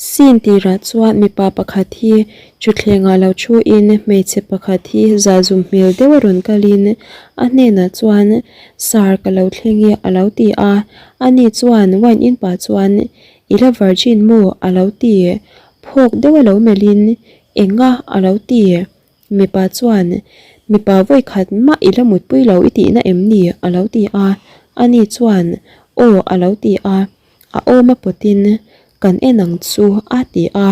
Scene tirah chuan mipa pakhat hi thutthlengah lo thu in hmeichhe pakhat hi zahzum hmel deuh a rawn kalin a hnenah chuan sir ka lo thleng e a lo ti a, ani chuan wine in pah chuan i la virgin maw a lo ti phawk deuh a lo melhin enga a lo ti. Mipa chuan, Mipa vawi khat mah i la mutpui lo i tihna em ni? a lo ti a. Ani chuan, Aw a lo ti a. A awm a pawtin, Kan en ang chu a ti a.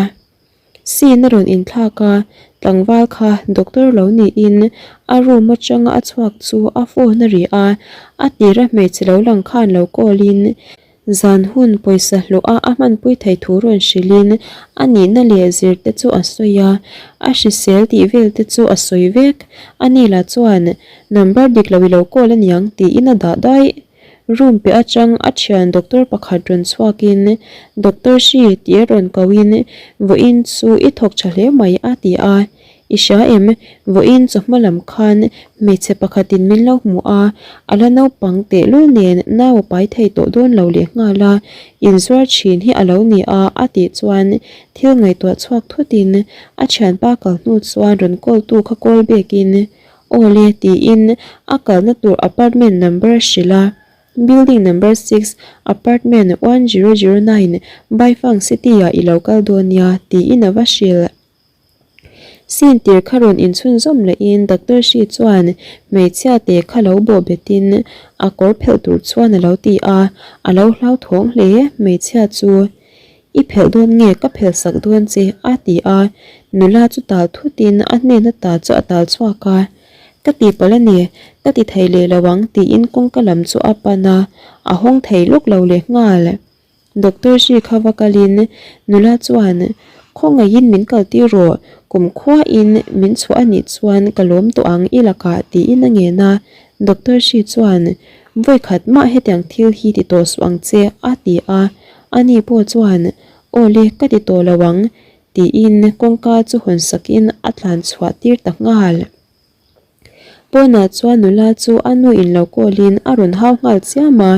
Scene a rawn inthlak a, tlangval kha doctor lo niin a room atanga a chhuak chu a phone a ri a, a tira hmeichhe lo lang khan lo call in, Zan hun pawisa hlawh a a hmanpui thei thu rawn hrilhin a nihna leh zir te chu a sawi a, a hrisel tih vel te chu a sawi vek. A ni lah chuan number dik lo i lo call aniang tiin a dah daih. Room pe atang a thian doctor pakhat rawn chhuakin Doctor Shi tih a rawn kohin vawiin chu i thawk tha hle mai a ti a. I hria em? Vawiin chawhma lam khan hmeichhe pakhatin min lo hmu a, a la naupang tehlul nen nau a pai thei tawh dawn lo leh nghal a, inzuar thin hi a lo ni a a tih chuan thil ngaihtuah chhuak thutin a thianpa kal hnu chuan rawn call tu kha call bekin Aw le tiin a kalna tur apartment number a hrilh a, Building number six, apartment 1009, Baifang City-ah i lo kal dawn nia tiin a va hrilh. Scene tir kha rawn inchhunzawm lehin Doctor Shi chuan hmeichhia te kha lo bawh betin a kawr phelh tur chuan a lo ti a, a lo hlauthawng hle hmeichhia chu. I phelh dawn nge ka phelh sak dawn che a ti a, nula chu tal thutin a hnen ata chu a tal chhuak a. Ka ti palh a ni, ka ti thei leh lo ang tiin kawngka lam chu a pan a, a hawng thei lawk lo leh nghal. Doctor Shi kha va kalin nula chuan, Khawngaihin min kaltir rawh, kum khuain min chhuah a nih chuan ka lawm tawh ang i lakah tiin a ngen a. Doctor Shi chuan, Vawi khat mah hetiang thil hi ti tawh suh ang che a ti a. Ani pawh chuan, Aw le, ka ti tawh lo ang tiin kawngka chu hawn sakin a tlan chhuah tir ta nghal. Pawnah chuan nula chu a nu in lo call in a rawn hau nghal chiam a,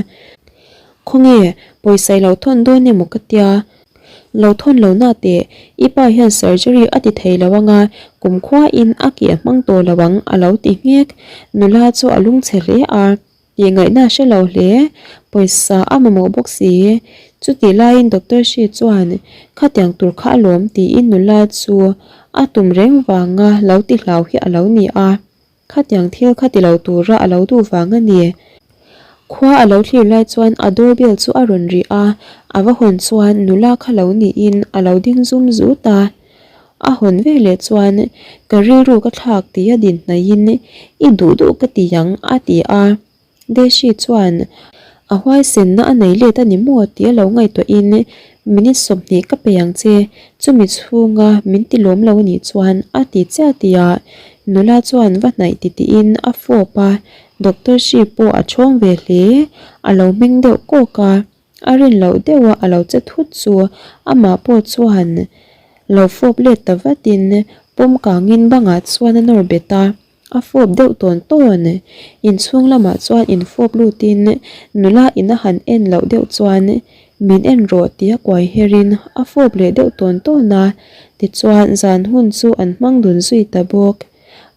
Khawnge pawisa i lo thawn dawn emaw ka tia, lo thawn lo na teh, i pa hian surgery a ti thei lo anga kumkhua in a ke a hmang tawh lo ang a lo ti nghek, nula chu a lungchhe hle a. Tih ngaihna a hre lo hle, pawisa a mamawh bawk si. Chutih laiin Doctor Shi chuan, Khatiang tur kha a lawm tiin nula chu a tum reng vanga lo ti hlau hi a lo ni a. Khatiang thil kha ti lo tura a lo duh vang a ni. Khua a lo thlir lai chuan a doorbell chu a rawn ri a, a va hawn chuan nula kha lo niin a lo ding zum zut a. A hawn ve leh chuan ka rilru ka thlak tih a din hnaihin i duh duh ka ti ang a ti a. Deshi chuan a huaisenna a nei let a ni maw tih a lo ngaihtuahin minute 20 ka pe ang che, chumi chhunga min ti lawm lo a nih chuan a ti chiah tih a nula chuan va hnaih ti tiin a fawp a, Doctor Shi pawh a chhawng ve hle, a lo hming deuh kawk a. A rin loh deuh a a lo che thut chu amah pawh chuan lo fawp let ta vatin pawm kangin bangah chuan a nawr bet a, a fawp deuh tawn tawn. Inchhung lamah chuan infawp lutin nula in a han en loh deuh chuan min en rawh tia kuai herin a fawp leh deuh tawn tawn a, tichuan zan hun chu an hmang dun zui ta bawk.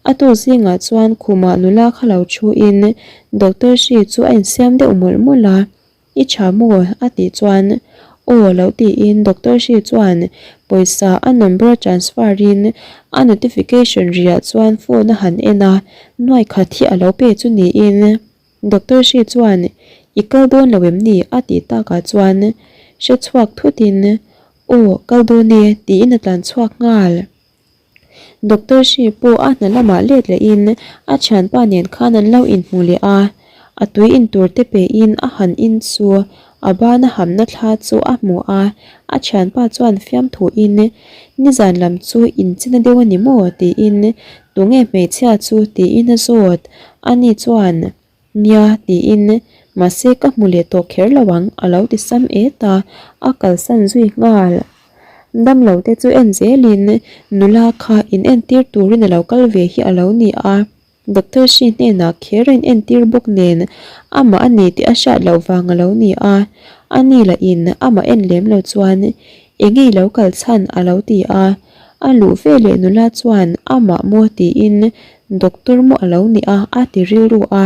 A tu zingah chuan khumah nula kha lo thuin Doctor Shi chu a insiam deuh mawlh mawlh a. I tha maw? a tih chuan Aw lo tiin Doctor Shi chuan pawisa a number transfer in a notification riah chuan phone a han en a, nuai khat hi a lo pe chu niin Doctor Shi chuan I kal dawn lo em ni? a tih takah chuan hre chhuak thutin Aw kal dawn e tiin a tlan chhuak nghal. Doctor Shi pawh a hna lamah let lehin a thianpa nen khan an lo inhmu leh a, a tui in tur te pein a han in chu a bana hamna thla chu a hmu a, a thianpa chuan fiamthuin nizan lam chu inchina deuh a ni maw tiin tunge hmeichhia chu tiin a zawt, ani chuan nia tiin mahse ka hmu leh tawh kher lo ang a lo ti sam et a, a kalsan zui nghal. Damlo te chu en zelin nula kha in entir turin a lo kal ve hi a lo ni a, Doctor Shi hnenah kher a in entir bawk nen amah a ni tih a hriat loh vang a lo ni a. Ani lah in amah en lem lo chuan enge i lo kal chhan a lo ti a. A luh ve leh nula chuan amah maw tiin doctor maw a lo ni a a ti rilru a.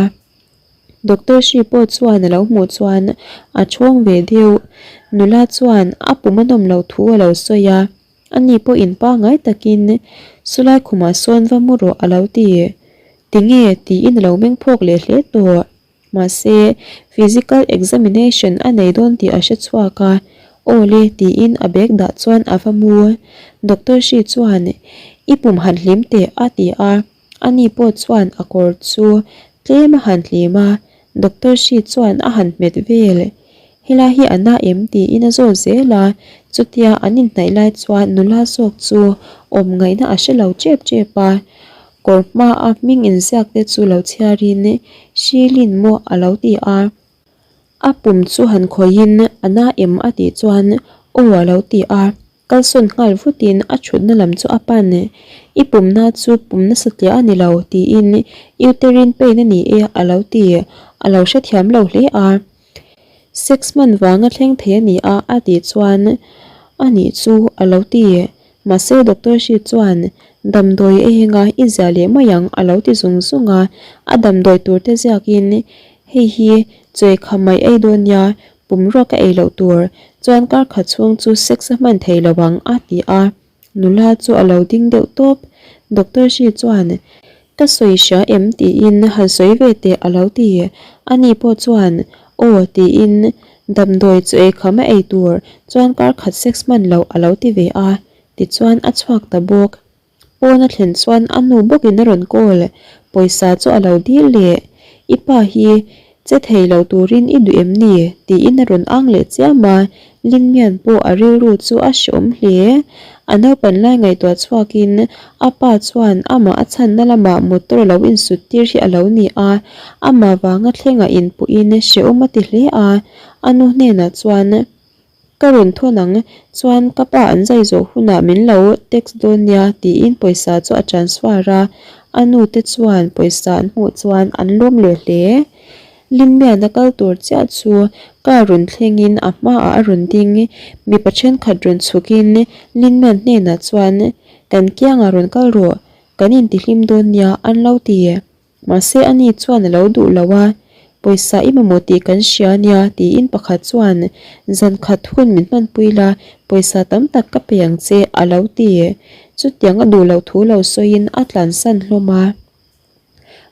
Doctor Hri pawh chuan a lo hmuh chuan a chhawng ve deuh. Nula chuan a pum a nawm loh thu a lo sawi a. Ani pawhin pangngai takin Sulai khumah sawn va mu rawh a lo ti. Tinge? tiin a lo meng phawk leh hle tawh. Mahse, physical examination a nei dawn tih a hre chhuak a, Aw le tiin a bag dah chuan a va mu. Doctor Hri chuan, I pum han hlim teh a ti a. Ani pawh chuan a kawr chu tlem a han hlim a, Doctor Hri chuan a han hmet vel. Helai hi a na em tiin a zawt zel a, chutia an inhnaih lai chuan nula zawk chu awm ngaihna a hre lo tep tep a, kawr hmaa hming inziak te chu lo chhiarin Shilin maw a lo ti a. A pum chu han khawihin a na em a tih chuan aw a lo ti a. Kalsawn nghal vutin a thutna lam chu a pan. I pumna chu pum nasa tliah a ni lo tiin uterine pain a ni e a lo ti. A lo hrethiam lo hle a. Sex hman vanga thleng thei a ni a a tih chuan a nih chu a lo ti. Mahse Doctor Hri chuan damdawi a enga i ziah leh mai ang a lo ti zung zung a. A damdawi tur te ziakin hei hi chawi kha mai ei dawn nia Pumrua ka ei loh tur chuan kar khat chhung chu sex a hman thei lo ang a ti a, nula chu a lo ding deuh tawp. Doctor Hri chuan ka sawi hria em tiin han sawi ve teh a lo ti. Ani pawh chuan aw tiin damdawi chu ei kham a ei tur chuan kar khat sex hman loh a lo ti ve a, tichuan a chhuak ta bawk. Pawn a thlen chuan a nu bawkin a rawn call, pawisa chu a lo dil leh, I pa hi che thei lo turin i duh em ni? tiin a rawn ang leh chiam a, Linmian pawh a rilru chu a hreawm hle. A naupan lai ngaihtuah chhuakin a pa chuan amah a chhanna lamah motor a lo insut tir hi a lo ni a, amah vanga thlengah inpuhin hreawm a ti hle a, a nu hnenah chuan, Ka rawn thawn ang, chuan ka pa an zai zawh hunah min lo text dawn nia tiin pawisa chu a transfer a, a nu te chuan pawisa an hmuh chuan an lawm leh hle. Limmian a kal tur chiah chu car rawn thlengin a hmaah a rawn ding, mipa thenkhat rawn chhukin Limmian hnenah chuan kan kiangah rawn kal rawh, kan intihlim dawn nia an lo ti. Mahse ani chuan a lo duh lo a, pawisa i mamawh tih kan hria ania tiin pakhat chuan zan khat hun min hmanpui la, pawisa tam tak ka pe ang che a lo ti. Chutiang a duh loh thu lo sawiin a tlansan hlawm a.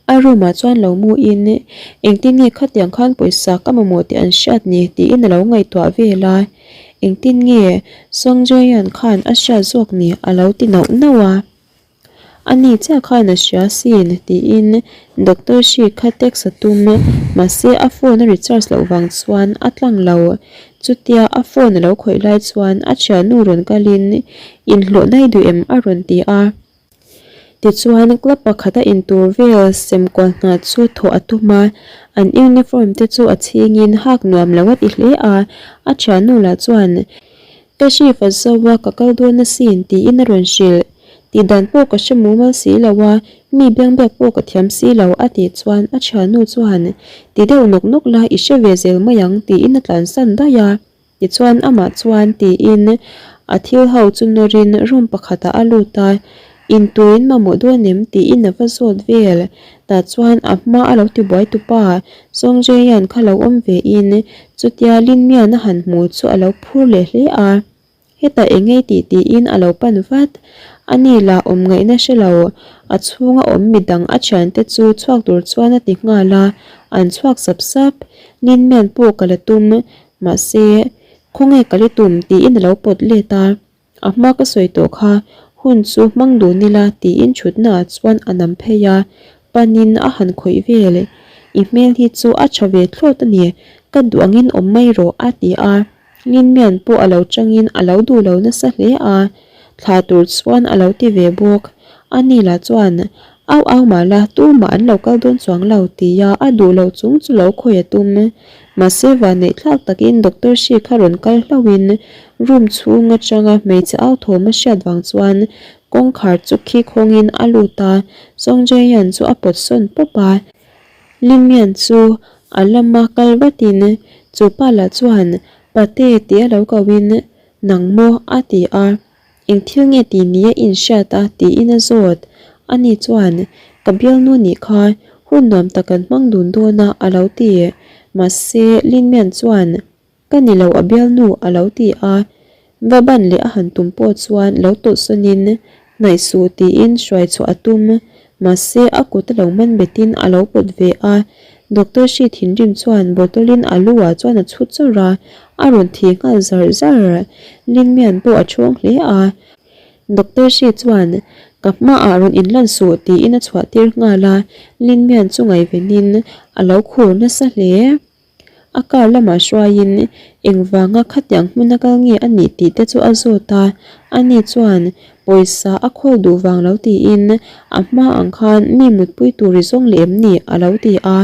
A room ah chuan lo mu in engtin nge khatiang khan pawisa ka mamawh tih an hriat ni tiin a lo ngaihtuah vel a, engtin nge Songjoyan khan a hriat zawk ni a lo ti nauh nauh a. A ni chiah khan a hria sin tiin Doctor Hri kha text a tum mahse a phone a recharge loh vang chuan a tlang lo. Chutia a phone a lo khawih lai chuan a thiannu rawn kalin inhlawh nai duh em a rawn ti a. Tichuan club pakhat a intur vel sem kual hna chu thawh a tum a, an uniform te chu a chhingin hak nuam lo a ti hle a, a thiannu lah chuan Ka hri fa zo a, ka kal dawn asin tiin a rawn hrilh. Tih dan pawh ka hre mumal si lo a, mi biangbiak pawh ka thiam si lo a tih chuan a thiannu chuan ti deuh nawk nawk la i hre ve zel mai ang tiin a tlansan daih a. Tichuan amah chuan tiin a thil ho chu nawrin room pakhatah a lut a, inturin mamawh dawn em tiin a va zawt vel. Tah chuan a hma a lo tibuai tupa Sawngjaean kha lo awm ve in chutia Linmian a han hmu chu a lo phur leh hle a. Hetah eng ngei tih tiin a lo pan vat. A ni lah awm ngaihna hre lo, a chhunga awm midang a thiante chu chhuak tur chuan a ti nghal a, an chhuak sap sap. Linmian pawh ka la tum, mahse khawnge ka li tum tiin a lo pawt let a. A hma ka sawi tawh kha, hun chu hmang dun ila tiin thutnaah chuan a nam phei a, panin a han khawih vel. I hmel hi chu a tha ve thlawt a ni, ka duh angin awm mai rawh a ti a. Linmian pawh a lo changin a lo duh lo nasa hle a, thla tur chuan a lo ti ve bawk. A ni lah chuan, Au au mah la, tumah an lo kal dawn chuang lo tia a duh loh chung chu lo khawih a tum. Mahse vanneih thlak takin Doctor Hri kha rawn kal hlauhin room chhung atanga hmeichhe au thawm a hriat vang chuan kawngkhar chu khi khawngin a lut a, Songjaeyan chu a pawt sawn pawp a. Limian chu a lama kal vatin chu pa lah chuan. Pate tia lo koin Nang maw? a ti a. Eng thil nge ti nia i inhriat a? tiin a zawt. Ani chuan, Ka bialnu nih kha, hun nuam tak kan hmang dun dawn a, a lo ti. Mahse, Linmian chuan, Ka ni lo a bialnu, a lo ti a. Va ban leh a han tum pawh chuan lo tawlh sawnin, Hnaih suh tiin hruai chhuah a tum. Mahse, a kut a lo man betin a lo pawt ve a. Doctor Hri thinrim chuan bottle in a lu ah chuan a chhut chawrh a, a rawn thi nghal zar zar. Lingmian pawh a chhawng hle a. Doctor Hri chuan, Ka hmaah rawn inlan suh tiin a chhuah tir nghal a, Lingmian chu ngaihvenin a lo khur nasa hle. A car lamah hruaiin engvanga khatiang hmuna kal nge a nih tih te chu a zawt a, ani chuan pawisa a khawl duh vang lo tiin a hma ang khan mi mutpui tur i zawng leh em ni a lo ti a,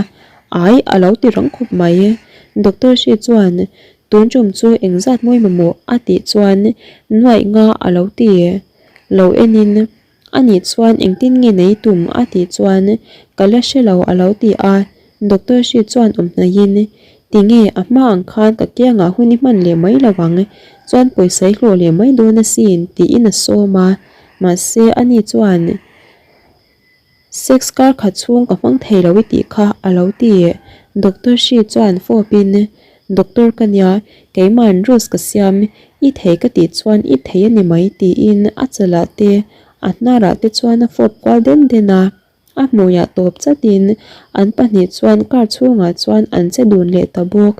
ai a lo ti rang khawp mai. Doctor Hri chuan tun tum chu engzat mawi mamawh a tih chuan nuaih nga a lo ti lo enin Ani chuan engtin nge nei tum a tih chuan ka la hre lo a lo ti a, Doctor Hri chuan awm hnaihin tinge a hma ang khan ka kiangah hun i hman leh mai lo ang, chuan pawisa i hlawh leh mai dawn asin tiin a sawm a, mahse ani chuan sex kar khat chhung ka hmang thei lo i tih kha a lo ti, Doctor Hri chuan fawpin Doctor ka nia keima'n rules ka siam I thei ka tih chuan i thei a ni mai tiin a chalah te a hnarah te chuan a fawp kual den den a, a hmuiah tawp chatin an pahnih chuan car chhungah chuan an che dun leh ta bawk.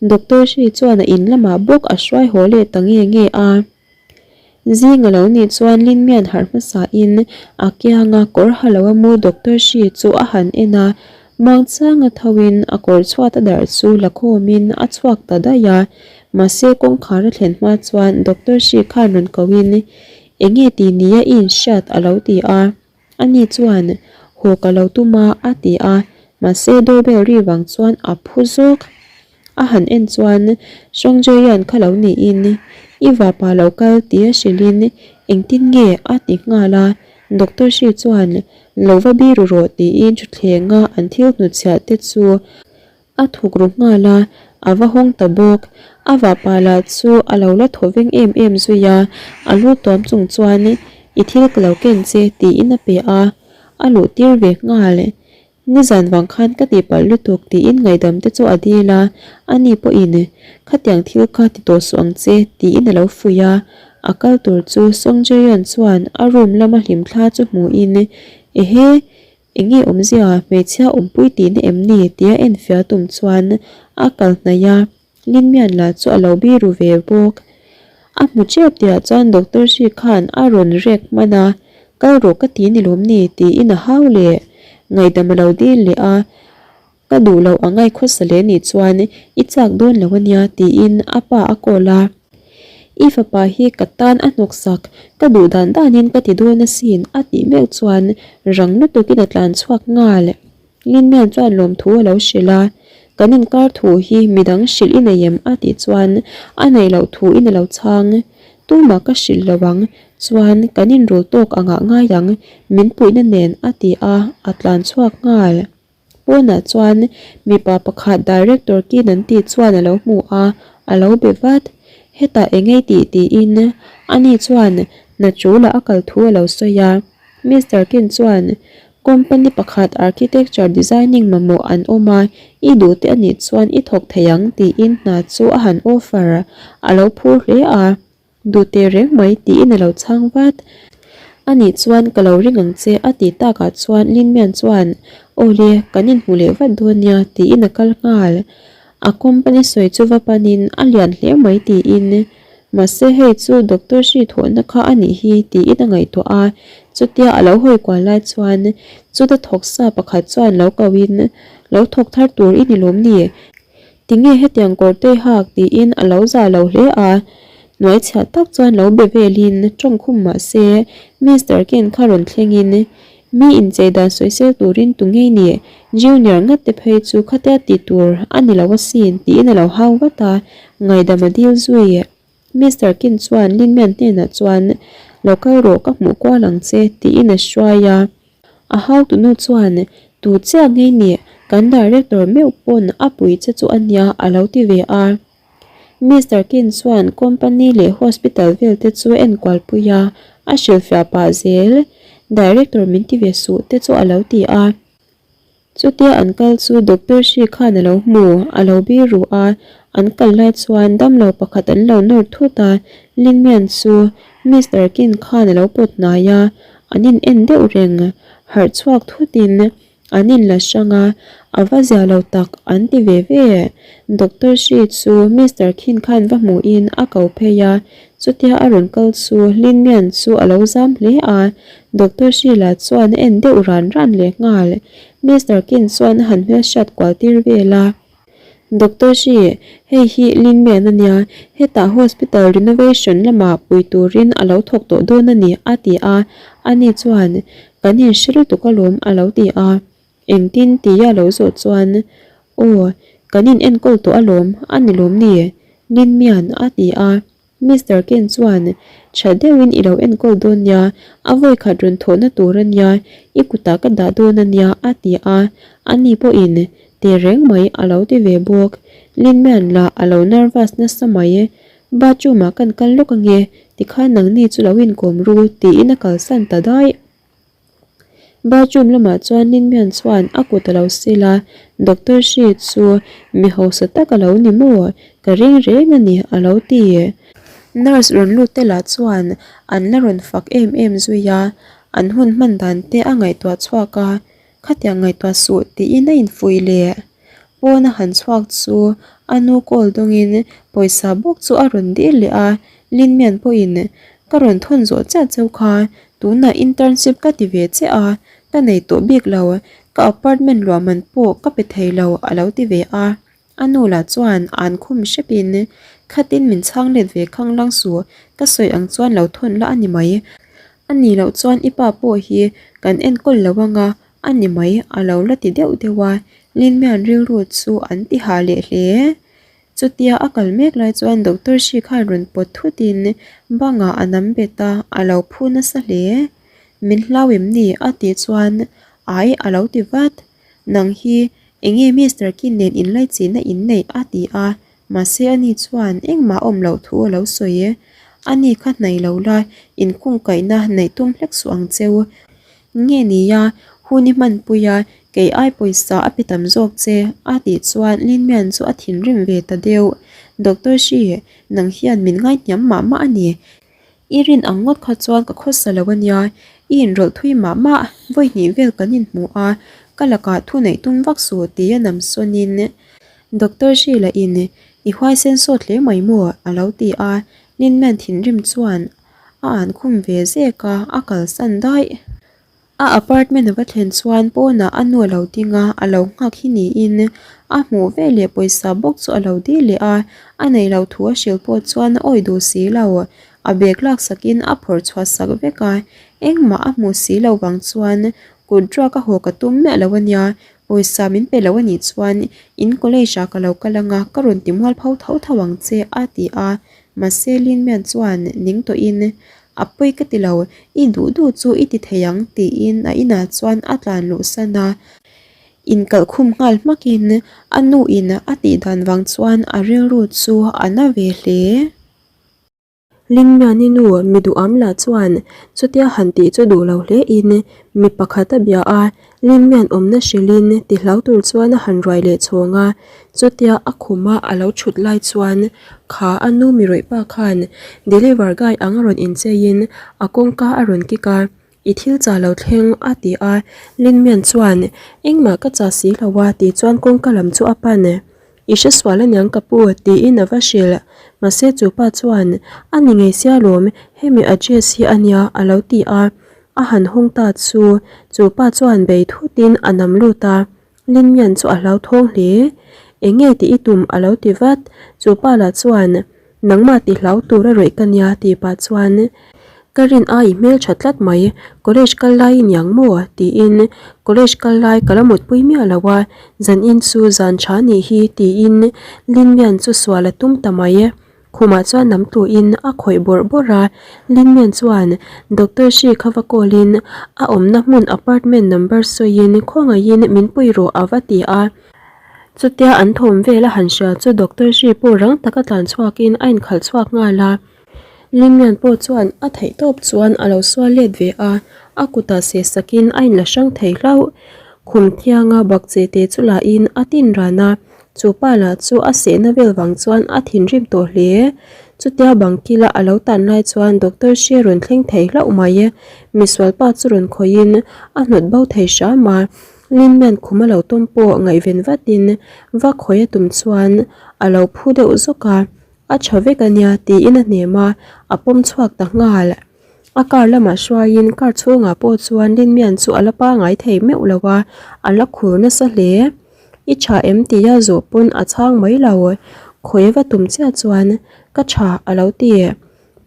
Doctor Hri chuan a in lamah bawk a hruai haw leh ta nge nge a. Zing a lo nih chuan Linmian harh hmasa in a kianga kawr ha lo a mu Doctor Hri chu a han en a, muangchanga tho in a kawr chhuat a darh chu la khawm in a chhuak ta daih a, mahse kawngkhar a thlen hma chuan Doctor Hri khan rawn ko in enge ti nia i inhriat a lo ti a. Ani chuan, Haw ka lo tum a, a ti a, mahse doorbell ri vang chuan a phu zawk. A han en chuan Songjoyan kha lo niin, I vapa lo kal tia hrilhin engtin nge a ti nghal a, Doctor Hri chuan, Lo va biru rawh tiin thuthlenga an thil hnutchhiah te chu A thuk ru nghal a, a va hawng ta bawk. A vahpa lah chu a lo la thaw veng em em zui a, a lu tuam chung chuan I thil ka lo ken che tiin a pe a, a luh tir ve nghal. Nizan vang khan ka tihpalh lutuk tiin ngaihdam te chu a dil a, ani pawhin khatiang thil kha ti tawh suh ang che tiin a lo fuih a. A kal tur chu Song Jaeyeon chuan a room lama hlimthla chu hmuhin Ehe! Enge awmzia hmeichhia awmpui tihna em ni tia enfiah tum chuan a kal hnaih a, Linmian lah chu a lo biru ve bawk. A hmu tep tihah chuan Doctor Hri khan a rawn rek hman a, Kal rawh ka ti ni lawm ni tiin a hau leh. Ngaihdam a lo dil leh a, Ka duh loh a ngai khawsa leh nih chuan i chak dawn lo ania tiin a pa a call a. I fapa hi ka tan a hnawksak, ka duh dan danin ka ti dawn asin a tih meuh chuan rang lutukin a tlan chhuak nghal. Linmian chuan lawmthu a lo hrilh a, kan inkar thu hi midang hrilh i nei em a tih chuan a neih loh thu in a lo chhang. Tumah ka hrilh lo ang, chuan kan inrul tawk angah ngai ang min puihna nen a ti a, a tlan chhuak nghal. Pawnah chuan mipa pakhat director kin an tih chuan a lo hmu a, a lo be vat. Hetah eng ei tih tiin ani chuan hna ṭulah a kal thu a lo sawi a. Mister Kin chuan company pakhat architecture designing mamawh an awm a, i duh te anih chuan i thawk thei ang tiin hna chu a han offer a lo phur hle a. Duh teh reng mai tiin a lo chhang vat. Anih chuan ka lo ring ang che a tih takah chuan Linmian chuan Aw le, kan inhmu leh vat dawn nia tiin a kal nghal. A company sawi chu va panin a lian hle mai tiin mahse hei chu Doctor Hri thawhna kha a nih hi tiin a ngaihtuah a. Chutia a lo hawi kual lai chuan chuta thawk sa pakhat chuan lo koin lo thawk thar tur i ni lawm ni? Tinge hetiang kawr te hak tiin a lo za lo hle a, hnuai chhiah tak chuan lo be velin tawng khum mah se Mister Ken kha rawn thlengin mi inchei dan sawisel turin tu ngei ni, Junior ngat te phei chu khatia ti tur a ni lo asin tiin a lo hau vat a, ngaihdam a dil zui. Mister Ken chuan Linmian hnenah chuan lo kal rawh ka hmuh kual ang che tiin a hruai a. A hautunu chuan, Tu chiah ngei nih, kan director meuh pawn a pui che chu a nia a lo ti ve a. Mister Kin chuan company leh hospital vel te chu a enkual pui a, a hrilhfiah pah zel. Director min ti ve suh te chu a lo ti a. Chutia an kal chu Doctor Hri khan a lo hmu, a lo bir ru a, an kal lai chuan damlo pakhat an lo nawr thut a, Lingmian chu Mister Kin khan a lo pawt hnai a, an in en deuh reng, harh chhuak thutin an in la hrang a, a va zia lo tak an ti ve ve. Doctor Hri chu Mister Khin khan va hmuhin a ko phei a, chutia a rawn kal chu Lingmian chu a lo zam hle a, Doctor Sheila chuan a en deuh ran ran leh nghal. Mister Kin chuan a han hmelhriat kual tir vel a. Doctor Shi, hei hi Lin Mian a nia, hetah hospital renovation lamah pui turin a lo thawk tawh dawn a ni, a ti a. Ani chuan, Kan inhre lutuk alawm, a lo ti a. Engtin tia lo zawh chuan, Aw, kan in enkawl tawh alawm, a ni lawm ni? Lin Mian a ti a. Mister Ken chuan, Tha deuhin i lo enkawl dawn nia, a vawi khat rawn thawhna tur a nia, i kutah ka dah dawn a nia, a ti a. Ani pawhin, Teh reng mai, a lo ti ve bawk. Linman lah a lo nervous nasa mai. Bathroom ah kan kal lawk ange, tikhan nangni chu lo inkawm ru, tiin a kalsan ta daih. Bathroom lamah chuan Lin Mian chuan a kut a lo sil a, Doctor Shi chu mi hausa tak a lo ni maw? Ka ring reng a ni a lo ti. Nurse rawn lut te lah chuan an la rawn fak em em zui a, an hun hman dan te a ngaihtuah chhuak a, Khatiang ngaihtuah suh tiin a infuih leh. Pawn a han chhuak chu a nu call dawngin pawisa bawk chu a rawn dil leh a, Lin Mian pawhin ka rawn thawn zawh chiah cheu kha, tunah internship ka ti ve che a, ka nei tawh bik lo, ka apartment luah man pawh ka pe thei lo a lo ti ve a. A nu lah chuan an khum hrepin khatin min chhang let ve khang lang suh, ka sawi ang chuan lo thawn la a ni mai. A nih loh chuan i pa pawh hi kan enkawl lo anga a ni mai a lo la ti deuh deuh a, Linmian rilru chu an ti hah leh hle. Chutia a kal mek lai chuan Doctor Hri khan rawn pawt thutin bangah a nam bet a, a lo phu nasa hle. Min hlau em ni? a tih chuan Ai a lo ti vat. Nang hi enge Mister Kin nen inlaichinna in neih a ti a, mahse ani chuan engmah awm loh thu a lo sawi e. Ani kha hnaih lo la, inkungkaihna neih tum hlek suh ang cheu. Nge nia, hun i hmanpui a, kei ai pawisa a pe tam zawk che a tih chuan Lin Mian chu a thinrim ve ta deuh. Doctor Shi, nang hian min ngaihniam mah mah a ni. I rin ang ngawt kha chuan ka khawsa lo a nia, i inrawlh thui mah mah, vawi hnih vel kan inhmu a, ka lakah thu neih tum vak suh ti a nam sawnin Doctor Sheila in i huaisen sawt hle mai maw a lo ti a, Linman thinrim chuan a an khum ve zek a, a kalsan daih. A apartment a va thlen chuan pawnah a nu a lo ding a, a lo nghak hi niin a hmuh veleh pawisa bawk chu a lo dil leh a, a neih loh thu a hrilh pawh chuan a awih duh si lo. A bag lak sakin a phawrh chhuah sak vek a, engmah a hmuh si loh vang chuan kut ruak a haw ka tum miah lo a nia, pawisa min pe lo a nih chuan in college ah ka lo kal ang a, ka rawn ti mual pho tho tho ang che a ti a, mahse Lin Mian chuan ning tawhin A pawi ka ti lo, i duh duh chu i ti thei ang tiin a inah chuan a tlan luh san a. Inkalh khum nghal hmakin a nu in a tih dan vang chuan a rilru chu a na ve hle. Lingmiani nu mi duham lah chuan chutia han tih chu duh lo hle in mi pakhat a bia a, Lingmian awmna hrilhin ti hlau tur chuan a han ruai leh chhawng a, chutia a khuma a lo thut lai chuan kha a nu mi rawih pa khan deliver guy ang a rawn incheiin a kawngka a rawn kik a, I thil chah lo thleng a ti a, Lingmian chuan engmah ka chah si lo a tih chuan kawngka lam chu a pan. I hre sual aniang ka pu tiin a va hrilh, mahse chu pa chuan a ni ngei sia lawm hemi address hi ania a lo ti a. A han hawng ta chu, chu pa chuan bei thutin a nam lut a, Lin Mian chu a hlauthawng hle. Eng nge tih i tum a lo ti vat, chu pa lah chuan, Nangmah ti hlau tur a rawih ka nia tih pah chuan, Ka rin ai i hmeltha tlat mai, college kal lai i niang maw? tiin college kal lai ka la mutpui miah lo a, zanin chu zan tha nih hi tiin Lin Mian chu sual a tum ta mai. Khumah chuan lam tuin a khawih bawrh bawrh a, Lingmian chuan Doctor Shi kha va call in a awmna hmun apartment number sawiin khawngaihin min pui rawh a va ti a. Chutia an thawm vel a han hria chu Doctor Hri pawh rang taka tlan chhuakin a inkhalh chhuak nghal a. Limian pawh chuan a theih tawp chuan a lo sual let ve a, a kutah seh sakin a inla hrang thei hlauh. Khum thianga bakcheh te chu lahin a tin ran a, chu pa lah chu a sehna vel vang chuan a thinrim tawh hle. Chutia bang kila a lo tan lai chuan Doctor Hria rawn thleng thei hlauh mai. Misualpa chu rawn khawihin a hnawt bo thei hram a, Limian khum a lo tawm pawh ngaihven vatin va khawi a tum chuan a lo phu deuh zawk a. A tha vek a nia tiin a hnem a, a pawm chhuak ta nghal. A car lamah hruaiin car chhungah pawh chuan Linmian chu a la pangai thei meuh lo a, a la khur nasa hle. I tha em tia zawh pawn a chhang mai lo. Khawi va tum chiah chuan ka tha a lo ti.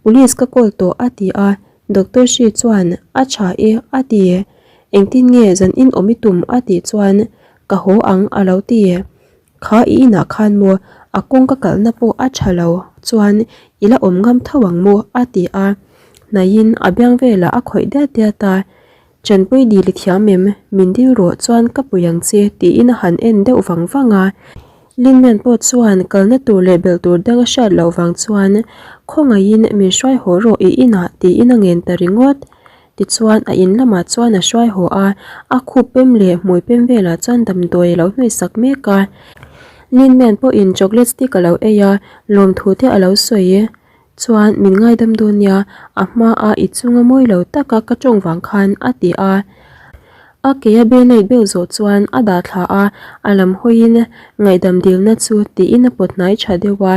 Police ka call tawh a ti a, Doctor Hri chuan a tha e a ti. Engtin nge zan in awm i tum a tih chuan ka haw ang a lo ti. Kha i inah khan maw a kawng ka kalhna pawh a tha lo chuan i la awm ngam tho ang maw a ti a, hnaihin a biang velah a khawih diat diat a, Chanpui dil i thiam em? Min dil rawh chuan ka pui ang che tiin a han en deuh vang vang a. Lingman pawh chuan kalna tur leh belh tur dang a hriat loh vang chuan khawngaihin min hruai haw rawh i inah tiin a ngen ta ringawt. Tichuan a in lamah chuan a hruai haw a, a khup pem leh hmui pem velah chuan damdawi a lo hnawihsak mek a. Linman pawhin chocolate stick a lo ei a, lawmthu te a lo sawi. Chuan min ngaidam dawn nia, a hmaa i chunga mawi lo taka ka tawng vang khan a ti a. A ke a band-aid bel zawh chuan a dah thla a, a lam hawiin ngaihdam dilna chu tiin a pawt hnai tha deuh a,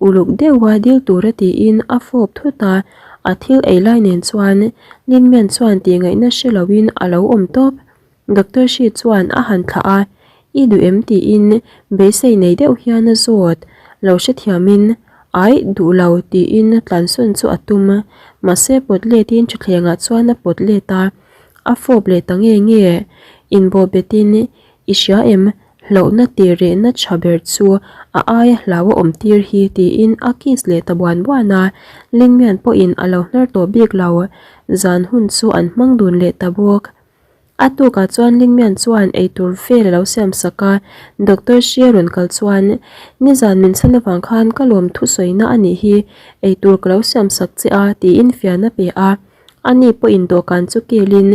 uluk deuha dil tura tiin a fawp thut a. A thil ei lai nen chuan Linmian chuan tih ngaihna hre loin a lo awm tawp. Doctor Shi chuan a han thlah a, I duh em tiin beisei nei deuh hian a zawt. Lo hrethiamin, Aih, duh lo tiin tlansawn chu a tum. Mahse pawt letin thutthlengah chuan a pawt let a, a fawp leh ta nge nge. Inbawh betin, I hria em? Hlauhna tih rehna tha ber chu a aia hlau a awm tir hi tiin a kiss leh ta buan buan a, Lingmian pawhin a lo hnar tawh bik lo. Zan hun chu an hmang dun leh ta bawk. A tukah chuan Lingmian chuan eitur vel a lo siam sak a, Doctor Hria rawn kal chuan, Nizan min chhan avang khan ka lawm thusawina a nih hi, eitur ka lo siam sak che a tiin fian a pe a. Ani pawhin dawhkan chu kilin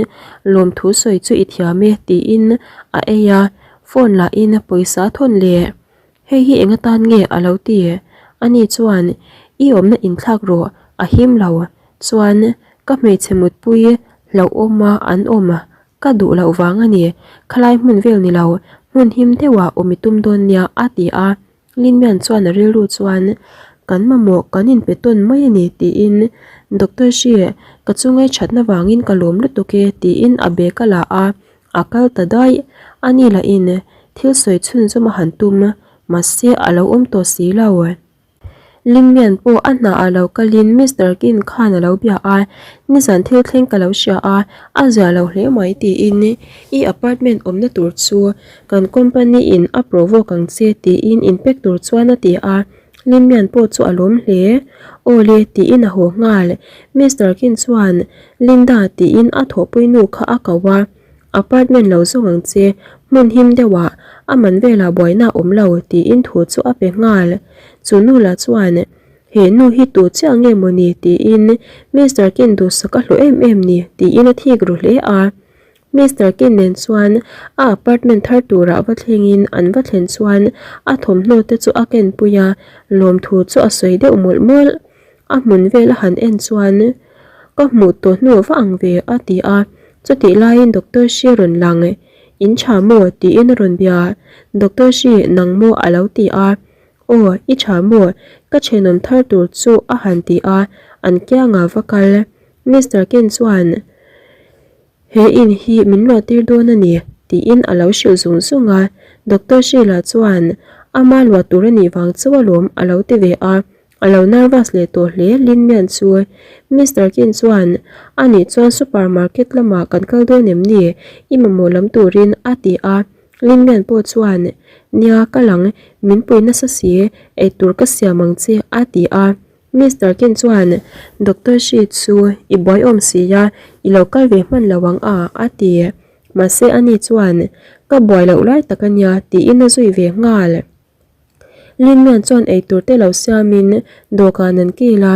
lawmthu sawi chu i thiam e tiin a ei a, phone lahin pawisa a thawn leh. Hei hi eng atan nge a lo ti? Ani chuan i awmna inthlak rawh a him lo chuan ka hmeichhe mutpui hlauhawma an awm ka duh loh vang a ni, khalai hmun vel ni lo hmun him deuhah awm i tum dawn nia a ti a. Linmian chuan a rilru chuan, Kan mamawh kan inpe tawn mai a ni tiin Doctor Shi ka chungai thatna vangin ka lawm lutuk e tiin a bag a la a, a kal ta daih. A ni lahin thil sawi chhunzawm a han tum, mahse a lo awm tawh si lo. Lingmian pawh a hna ah lo kalin Mister Kin khan a lo bia a, nizan thil thleng ka lo hria a, a zia lo hle mai tiin i apartment awmna tur chu kan company in a provoke ang che tiin in pack tur chuan a ti a, Lingmian pawh chu a lawm hle. Awle tiin a haw nghal. Mister Kin chuan Linda tiin a thawhpui nu kha a ko a. Apartment lo zawng ang che, hmun him deuhah a man velah buaina a awm lo tiin thu chu a pe nghal. Chu nu lah chuan, He nu hi tu chiah nge maw ni? tiin Mister Ken duhsak a hlawh em em ni tiin a thik ru hle a. Mister Ken nen chuan a apartment thar turah va thlengin an va thlen chuan a thawmhnaw te chu a kenpui a, lawmthu chu a sawi deuh mawlh mawlh. A hmun vel a han en chuan ka hmuh tawh hnu va ang ve a ti a, chutih laiin Doctor Shi rawn lang in tha maw tiin a rawn bia, Doctor Shi nang maw a lo ti a, aw i tha maw ka thenawm thar tur chu a han ti a, an kiangah va kal Mister Ken chuan He in hi min luah tir dawn a ni, tiin a lo hrilh zung zung a. Doctor Sheila chuan, Ama luah tur a nih vang chauh alawm a lo ti ve a. A lo nervous leh tawh hle Lin Mian chu. Mister Kin chuan, A nih chuan super market lamah kan kal dawn em ni? I mamawh lam turin a ti a. Lin Mian pawh chuan, Nia, kal ang, min pui nasa si, eitur ka siam ang che a ti a. Mister Ken chuan Doctor Shi chu i buai awm si a, i lo kal ve hman lo ang a, a ti. Mahse ani chuan Ka buai loh lai tak a nia tiin a zui ve nghal. Linmian chuan eitur te lo siamin dawhkan an kil a,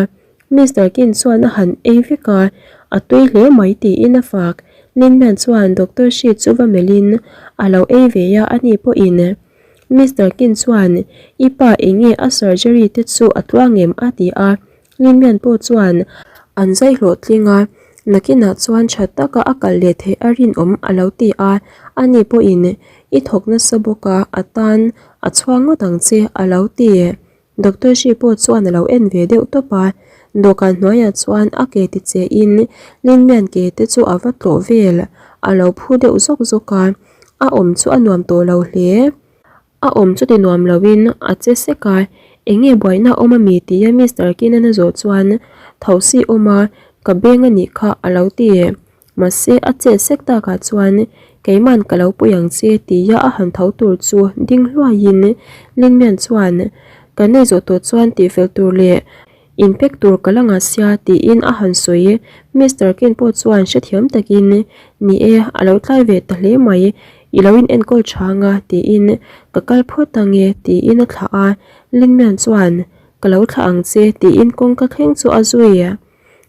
Mister Kin chuan a han ei vek a, a tui hle mai tiin a fak. Linmian chuan Doctor Shi chu va melhin a lo ei ve a, ani pawhin Mister Kin chuan i pa enge a surgery te chu a tluang em a ti a, Linmian pawh chuan an zai hlawhtling a, nakinah chuan tha taka a kal leh theih a rinawm a lo ti a, ani pawhin i thawk nasa bawk a, a tan a chhuang ngawt ang che a lo ti. Doctor Shi pawh chuan a lo en ve deuh tawp a, dawhkan hnuaiah chuan a ke ti che in Linmian ke te chu a va tlawh vel, a lo phu deuh zawk zawk a, a awm chu a nuam tawh lo hle. A awm chu ti nuam loin a che sek a, eng nge buaina a awm ami tia Mister Kinan a zawh chuan Thosi awm a, ka beng a nih kha a lo ti. Mahse a chet sek takah chuan keiman ka lo pui ang che tia a han tho tur chu ding hluaiin Linmian chuan kan ei zawh tawh chuan tihfel tur leh Inpek tur ka la ngah sia tiin a han sawi. Mister Ken pawh chuan hrethiam takin, Ni e, a lo tlai ve ta hle mai, i lo inenkawl tha anga tiin ka kal phawt ang e tiin a thlah a. Linmian chuan, Ka lo thlah ang che tiin kawngka thleng chu a zui.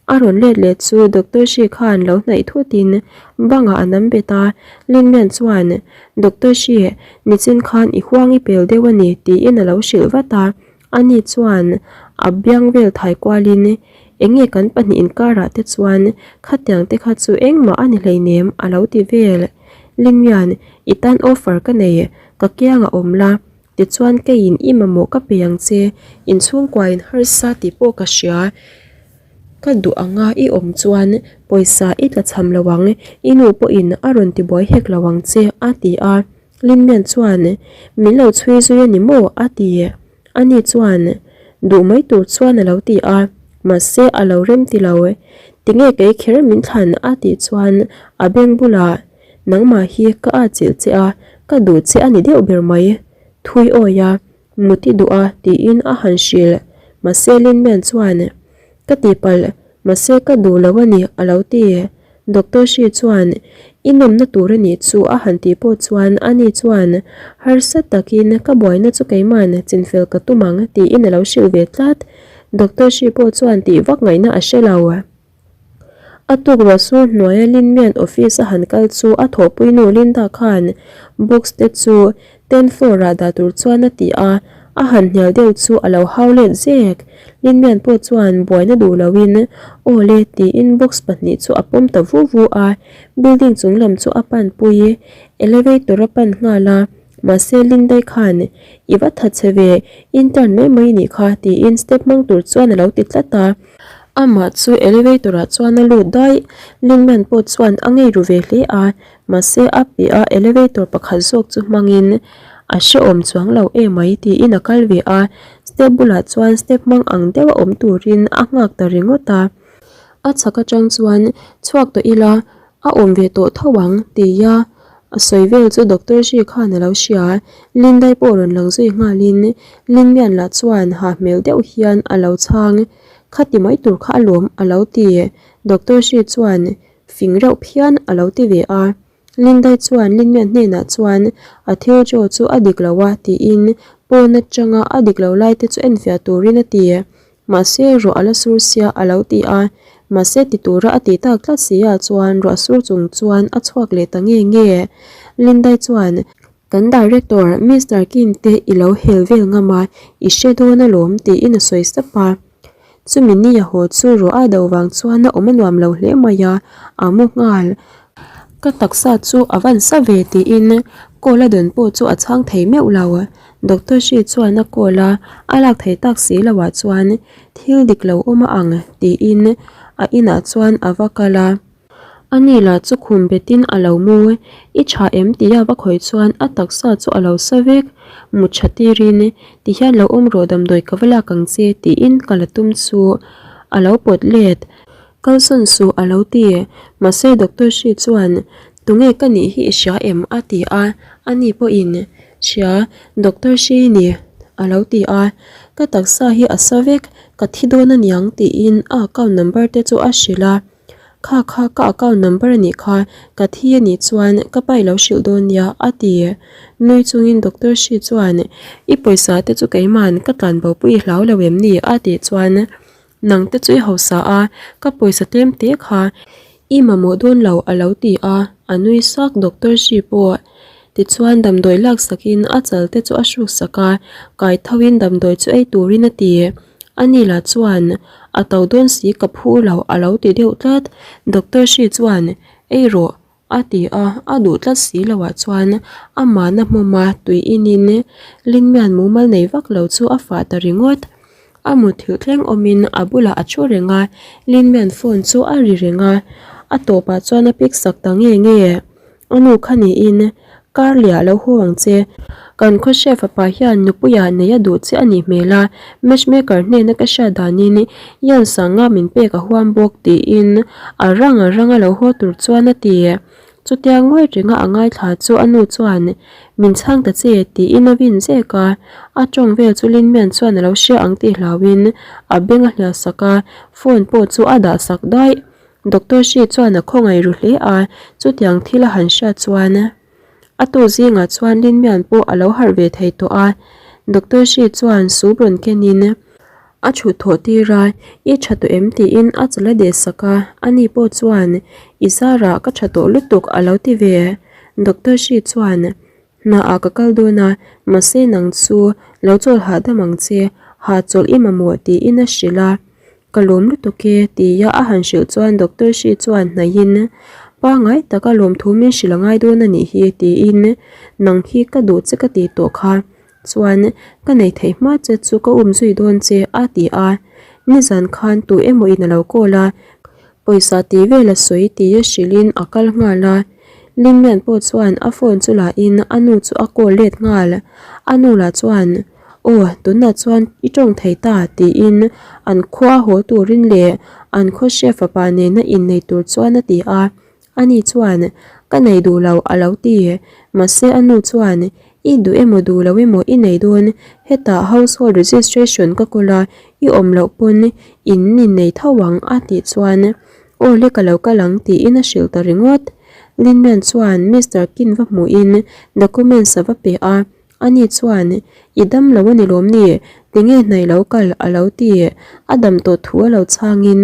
A rawn let leh chu Doctor Shi khan lo hnaih thutin bangah a nam bet a. Linmian chuan, Doctor Shi, nichin khan i huang i pel deuh a ni tiin a lo hrilh vat a. Ani chuan a biang vel thai kualin, Eng nge kan pahnih inkarah te chuan khatiang te kha chu engmah a ni hleinem a lo ti vel. Lingmian, i tan offer ka nei, ka kiangah awm la, tichuan keiin i mamawh ka pe ang che, inchhungkuain harsa tih pawh ka hria, ka duh anga i awm chuan pawisa i tlachham lo ang, i nu pawhin a rawn tibuai hek lo ang che a ti a. Linmian chuan, Min lo chhui zui a ni maw? a ti. Ani chuan, Duh mai tur chuan a lo ti a, mahse a lo rem ti lo. Tinge kei kher min thlan? a tih chuan a beng bulah, Nangmah hi ka atchilh che a, ka duh che a ni deuh ber mai. Thui awi a, mut i duh a tiin a han hrilh. Mahse Linmian chuan, Ka tihpalh, mahse ka duh lo a ni a lo ti. Doctor Shi chuan, I nawmna tur a nih chu a han tih pawh chuan ani chuan, Harsa takin ka buaina chu keiman chinfel ka tum ang tiin a lo hrilh ve tlat. Doctor Shi pawh chuan tih vak ngaihna a hre lo. A tuk ruah sur hnuaia Lin Mian office a han kal chu a thawhpuinu Linda khan box te chu Ten floor ah dah tur chuan a ti a, a han hnial deuh chu a lo hau let zek. Linmian pawh chuan buaina duh loin aw le tiin box pahnih chu a pawm ta vu vu a, building chung lam chu a pan pui. Elevator a pan nghal a, mahse Lindai khan i va tha che ve, intern mai mai nih kha tiin step hmang tur chuan a lo ti tlat a. Amah chu elevator ah chuan a lut daih. Linmian pawh chuan a ngei ru ve hle a, Mahse a piah a elevator pakhat zawk chu hmangin a hrehawm chuang lo emai tiin a kal ve a, step bulah chuan step hmang ang deuh a awm turin a nghak ta ringawt a. A chhak atang chuan chhuak tawh ila a awm ve tawh tho ang tia a sawi vel chu Doctor Shi khan a lo hria. Lindai pawh rawn lang zui nghalin Linmian lah chuan hah hmel deuh hian a lo chhang, Khati mai tur kha alawm a lo ti. Doctor Shi chuan Fing reuh phian a lo ti ve a. Lindai chuan Linmian hnenah chuan a thil chaw chu a dik lo a tiin pawn atanga a dik lo lai te chu enfiah turin a ti. Mahse ruah a la sur sia a lo ti a. Mahse ti tura a ti tak tlat si ah chuan ruah sur chung chuan a chhuak leh ta nge nge. Lindai chuan Kan director Mister Kim te i lo hel vel ngam a, i hre dawn alawm tiin a sawi sap a. Chumi ni a haw chu ruah a do vang chuan a awm a nuam lo hle mai a, a mu nghal. Ka taksa chu a van sa ve tiin call a dawn pawh chu a chhang thei meuh lo. Doctor Shi chuan a call a, a lak thei tak si lo ah chuan thil dik lo awm a ang tiin a inah chuan a va kal a. A ni lah chu khum betin a lo mu, I tha em? tia va khawih chuan a taksa chu a lo sa vek. Mut tha tirin, Ti hian lo awm rawh damdawi ka va lak ang che tiin ka la tum chu a lo pawt let. Kalsawn suh a lo ti. Mahse Doctor Shi chuan, Tunge ka nih hi i hria em? a ti a, ani pawhin, Hria, Doctor Shi i ni a lo ti a. Ka taksa hi a sa vek, ka thi dawn aniang tiin a account number te chu a hrilh a. Kha kha ka account number a nih kha, ka thi a nih chuan ka pa i lo hrilh dawn nia a ti. Nui chungin Doctor Hri chuan, I pawisa te chu keima'n ka tlan bo pui i hlau lo em ni? a tih chuan, Nang te chu i hausa a, ka pawisa tlem te kha i mamawh dawn lo a lo ti a, a nui sak Doctor Hri pawh. Tichuan damdawi lak sakin a chal te chu a hruk sak a, kai thoin damdawi chu ei turin a ti. Ani lah chuan, A to dawn si ka phu lo a lo ti deuh tlat. Doctor Hri chuan, Ei rawh a ti a, a duh tlat si loah chuan amahna hmawma tui inin Linmian mumal nei vak lo chu a fah ta ringawt. A muthilh thleng awmin a bulah a thu reng a, Linmian phone chu a ri reng a, a tawpah chuan a pick sak ta nge nge. A nu kha niin, Kar liah lo haw ang che. Kan khaw hriat fapa hian nupuia nei a duh che a nih hmel a, matchmaker hnena ka hriat danin Ian Sanga min pek a huam bawk tiin a rang a rang a lo haw tur chuan a ti. Chutia ngawi renga a ngaithla chu a nu chuan, Min chhang ta che tiin a vin zek a, a tawng vel chu Linmian chuan a lo hria ang tih hlauhin a beng a hliah sak a, phone pawh chu a dah sak daih. Doctor Hri chuan a khawngaih ru hle a, chutiang thil a han hriat chuan a tu zingah chuan Linmian pawh a lo harh ve thei tawh a. Doctor Hri chuan soup rawn kenin a chhut thawh tir a, I tha tawh em? tiin a chal a deh sak a, ani pawh chuan I zarah ka tha tawh lutuk a lo ti ve. Doctor Hri chuan Hna ah ka kal dawn a, mahse nang chu lo chawl hahdam ang che, hahchawlh i mamawh tiin a hrilh a. Ka lawm lutuk e tia a han hrilh chuan Doctor Hri chuan hnaihin pangai taka lawmthu min hrilh a ngai dawn a nih hi tiin nang hi ka duh che ka tih tawh kha chuan ka nei theih hma che chu ka um zui dawn che a ti a. Nizan khan tu emaw in a lo call a, Pawisa tih vel a sawi tih a hrilhin a kal nghal a, Linmian pawh chuan a phone chu lahin a nu chu a call let nghal. A nu lah chuan, Aw, tunah chuan i tawng thei ta tiin an khua haw turin leh an khaw hriat fapa nena innei tur chuan a ti a. Ani chuan, Ka nei duh lo a lo ti. Mahse a nu chuan, I duh emaw duh lo emaw i nei dawn, hetah household registration ka kawl a, i awm loh pawn in in nei tho ang a tih chuan aw le ka lo kal ang tiin a hrilh ta ringawt. Linman chuan Mister Kin va hmuhin documents a va pe a, ani chuan i dam lo a ni lawm ni, tinge hnaih lo kal a lo ti, a dam tawh thu a lo chhangin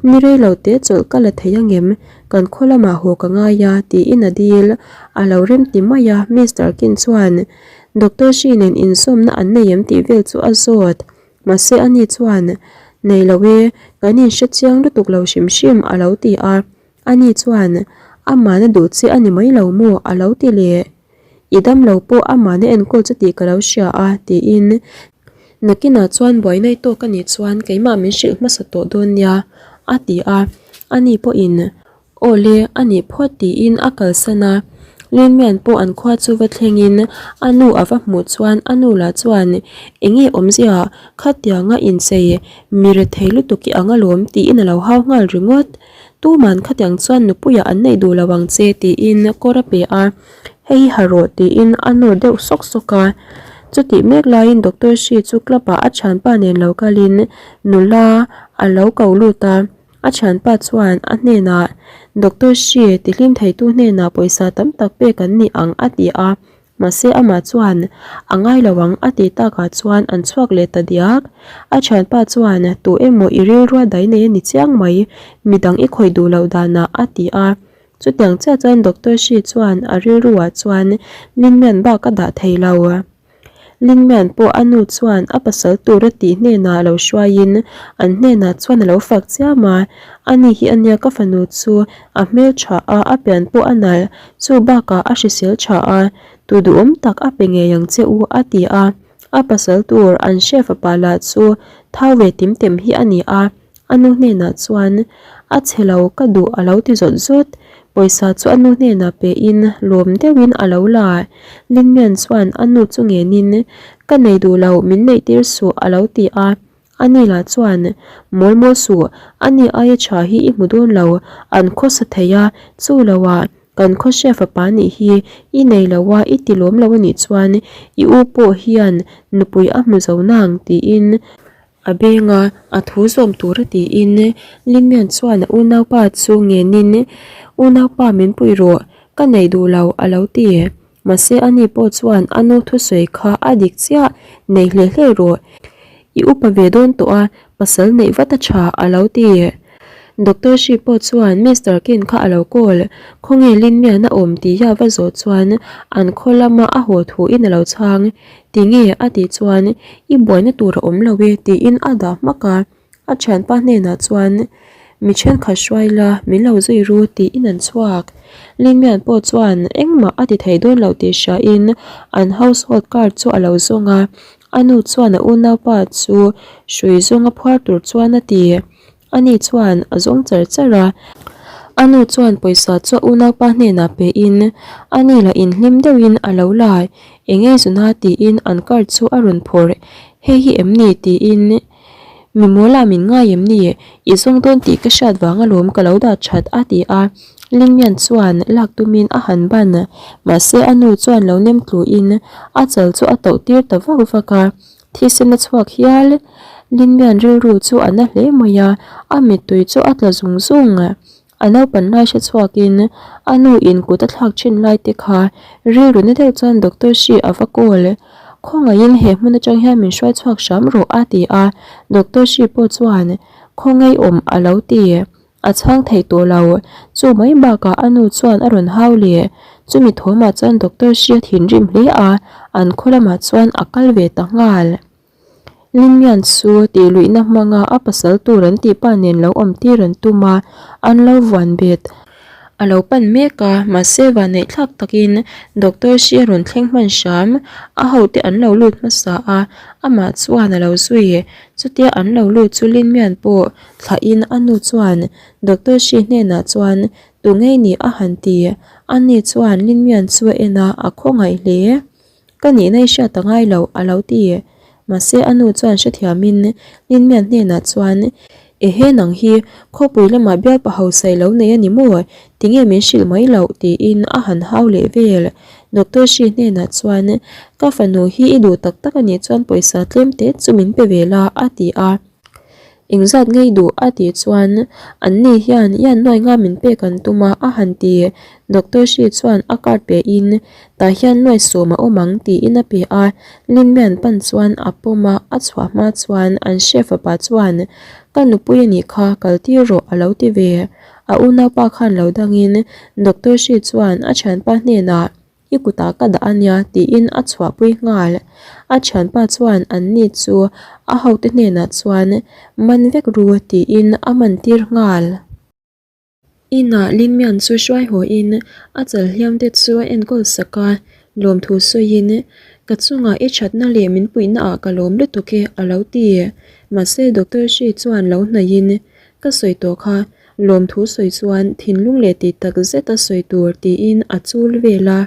ni rei lo te chawlh ka la thei angem Kan khaw lamah haw ka ngai a, tiin a dil. A lo rem ti mai a, Mister Kin chuan Doctor Shi nen inzawmna an nei em tih vel chu a zawt. Mahse ani chuan, Nei lo e, kan inhre chiang lutuk lo hrim hrim a lo ti a. Ani chuan, Amahna duh che a ni mai lo maw? a lo ti leh. I dam lo pawh amahna enkawl chu tih ka lo hria a, tiin nakinah chuan buaina i tawk a nih chuan keimah min hrilh hmasa tawh dawn nia, a ti a. Ani pawhin, Aw le, a nih phawt tiin a kalsan a. Linmian pawh an khua chu va thlengin a nu a va hmuh chuan a nu lah chuan, Enge awmzia, khatianga inchei mi rethei lutuk i ang alawm tiin a lo hau nghal ringawt. Tuman khatiang chuan nupuiah an neih duh lo ang che tiin kawr a pe a, hei hi ha rawh tiin a nawr deuh sawk sawk a. Chutih mek laiin Doctor Hri chu club ah a thianpa nen lo kalin nula a lo ko lut a, a thianpa chuan a hnenah Doctor Hri tihlim theitu hnenah pawisa tam tak pek an ni ang a ti a. Mahse amah chuan, A ngai lo ang a tih takah chuan an chhuak leh ta diak. A thianpa chuan, Tu emaw i rilrua dai nei a ni chiang mai, midang i khawih duh loh danah a ti a. Chutiang chiah chuan Doctor Shi chuan a rilruah chuan Lingmian bak a dah thei lo. Lingmian pawh a nu chuan a pasal tur a tih hnenah lo hruaiin an hnenah chuan a lo fak chiam a, Ani hi ania ka fanu chu a hmel tha a, a pian pawh a nalh. Chu bakah a hrisel tha a, tu duhawm tak a pe ngei ang che u a ti a, a pasal tur an hre fapa lah chu thau ve tim tem hi a ni a, a nu hnenah chuan a chhe lo ka duh a lo ti zawt zawt, pawisa chu a nu hnenah pe in lawm deuhin a lo la, Linmian chuan a nu chu ngenin ka nei duh lo min neih tir suh a lo ti a. Ani lah chuan, Mawl mawl suh, ani aia tha hi i hmu dawn lo, an khawsa thei a, chu lo ah kan khaw hria fapa nih hi i nei lo a, i ti lawm lo anih chuan i u pawh hian nupui a hmu zo nang tiin A beng a, a thu zawm tur a tiin Limian chuan a unaupa chu ngenin, Unaupa min pui rawh, ka nei duh lo a lo ti. Mahse ani pawh chuan a nu thusawi kha a dik chiah, nei hle hle rawh. I upa ve dawn tawh a, pasal neih vat a tha a lo ti. Doctor Shi pawh chuan Mister Kin kha a lo call, khawnge Linmian a awm tih a va zawh chuan an khaw lama a haw thuin a lo chhang. Tinge? a tih chuan I buaina tur a awm lo e tiin a dah hmak a. A thianpa hnenah chuan Mi thenkhat hruai la, min lo zui ru tiin an chhuak. Linmian pawh chuan engmah a ti thei dawn lo tih hriain an household card chu a lo zawng a. A nu chuan a unaupa chu hrui zawnga phuar tur chuan a ti. Ani chuan a zawng char char a. A nu chuan pawisa chu a unaupa hnenah pein ani lah inhlim deuhin a lo la. Eng ei zuna tiin an card chu a rawn phawrh. Hei hi em ni tiin Mi mawla min ngai em ni? I zawng dawn tih ka hriat vang alawm ka lo dah that a ti a. Lingmian chuan lak tumin a han ban. Mahse a nu chuan lo nem tluin a chal chu a tauh tir ta vak vak a. Thisen a chhuak hial. Lingmian rilru chu a na hle mai a, a mittui chu a tla zung zung. A naupan lai hre chhuakin a nu in kut a thlak thin lai te kha rilru na deuh chuan Doctor Shi a va call. Khawngaihin he hmun atang hian min hruai chhuak hram rawh a ti a, Doctor Shi pawh chuan khawngaih awm a lo ti. A chhang thei tawh lo. Chu mai bakah a nu chuan a rawn hau leh. Chumi thawmah chuan Doctor Shi a thinrim hle a, an khaw lamah chuan a kal ve ta nghal. Lingmian chu tih luihna hmanga a pasal tur an tih pa nen lo awm tir an tum a, an lo vuan bet. A lo pan mek a, mahse vanneih thlak takin Doctor Shi a rawn thleng hman hram. A hote an lo lut hmasa a, amah chuan a lo zui. Chutia an lo lut chu Lingmian pawh thlahin a nu chuan Doctor Shi hnenah chuan tu ngei ni a han ti. Ani chuan Lingmian chu a en a, a khawngaih hle. Ka nihna i hriat a ngai lo, a lo ti. Mahse a nu chuan hrethiamin Ninmian hnenah chuan, Ehe nang hi khawpui lamah bialpa hausa i lo nei a ni maw? Tinge min hrilh mai loh? tiin a han hau leh vel. Doctor Shi hnenah chuan, Ka fanu hi i duh tak tak a nih chuan pawisa tlem te chu min pe ve la, a ti a. Engzat ngei duh a tih chuan an ni hian ian nuai nga min pek an tum a a han ti. Doctor Shi chuan a card pe in tah hian nuai sawm a awm ang tiin a pe a. Linmian pan chuan a pawm a, a chhuah hma chuan an hre fapa chuan ka nupui a nih kha kal tir rawh a lo ti ve. A unaupa khan lo dangin Doctor Shi chuan a thianpa hnenah I kutah ka dah a nia tiin a chhuahpui nghal. A thianpa chuan an ni chu a hote hnenah chuan man vek ru tiin a man tir nghal. Inah Linmian chu hruai hawiin a chal hliam te chu a enkawl sak a, lawmthu sawiin ka chungah i thatna leh min puihna ah ka lawm lutuk e a lo ti. Mahse Doctor Shi chuan lo hnaihin ka sawi tawh kha Lawmthu sawi chuan thinlung leh tih tak zet a sawi tur tiin a chul vel a.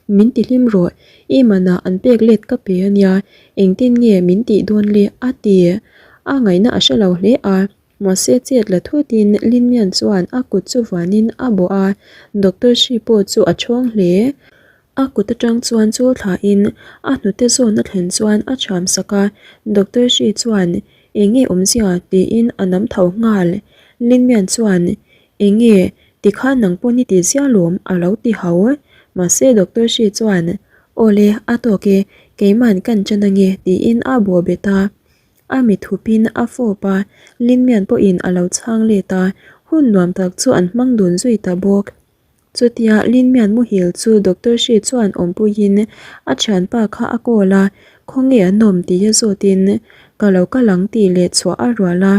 Min ti hlim rawh, i manah an pek let ka pe a nia, engtin nge min tih dawn le a ti. A ngaihna a hre lo hle a, mahse chet la thutin Linmian chuan a kut chu vuanin a bawh a, Doctor Shi pawh chu a chhawng hle. A kut atang chuan chul thlain a hnute zawn a thlen chuan a thiam sak a, Doctor Shi chuan Eng nge awmzia? tiin a nam tho nghal. Linmian chuan Eng nge? Tikhan nang pawn i ti zia lawm a lo ti hau. Mahse Doctor Shi chuan Awle, a tawk e, keiman kan chan ange tiin a bawh bet a. A mit hupin a fawp a, Linmian pawhin a lo chhang let a, hun nuam tak chu an hmang dun zui ta bawk. Chutia Linmian muhil chu Doctor Shi chuan awmpuiin a thianpa kha a call a, khawnge an awm tih a zawtin ka lo kal ang tih leh chhuah a rual a.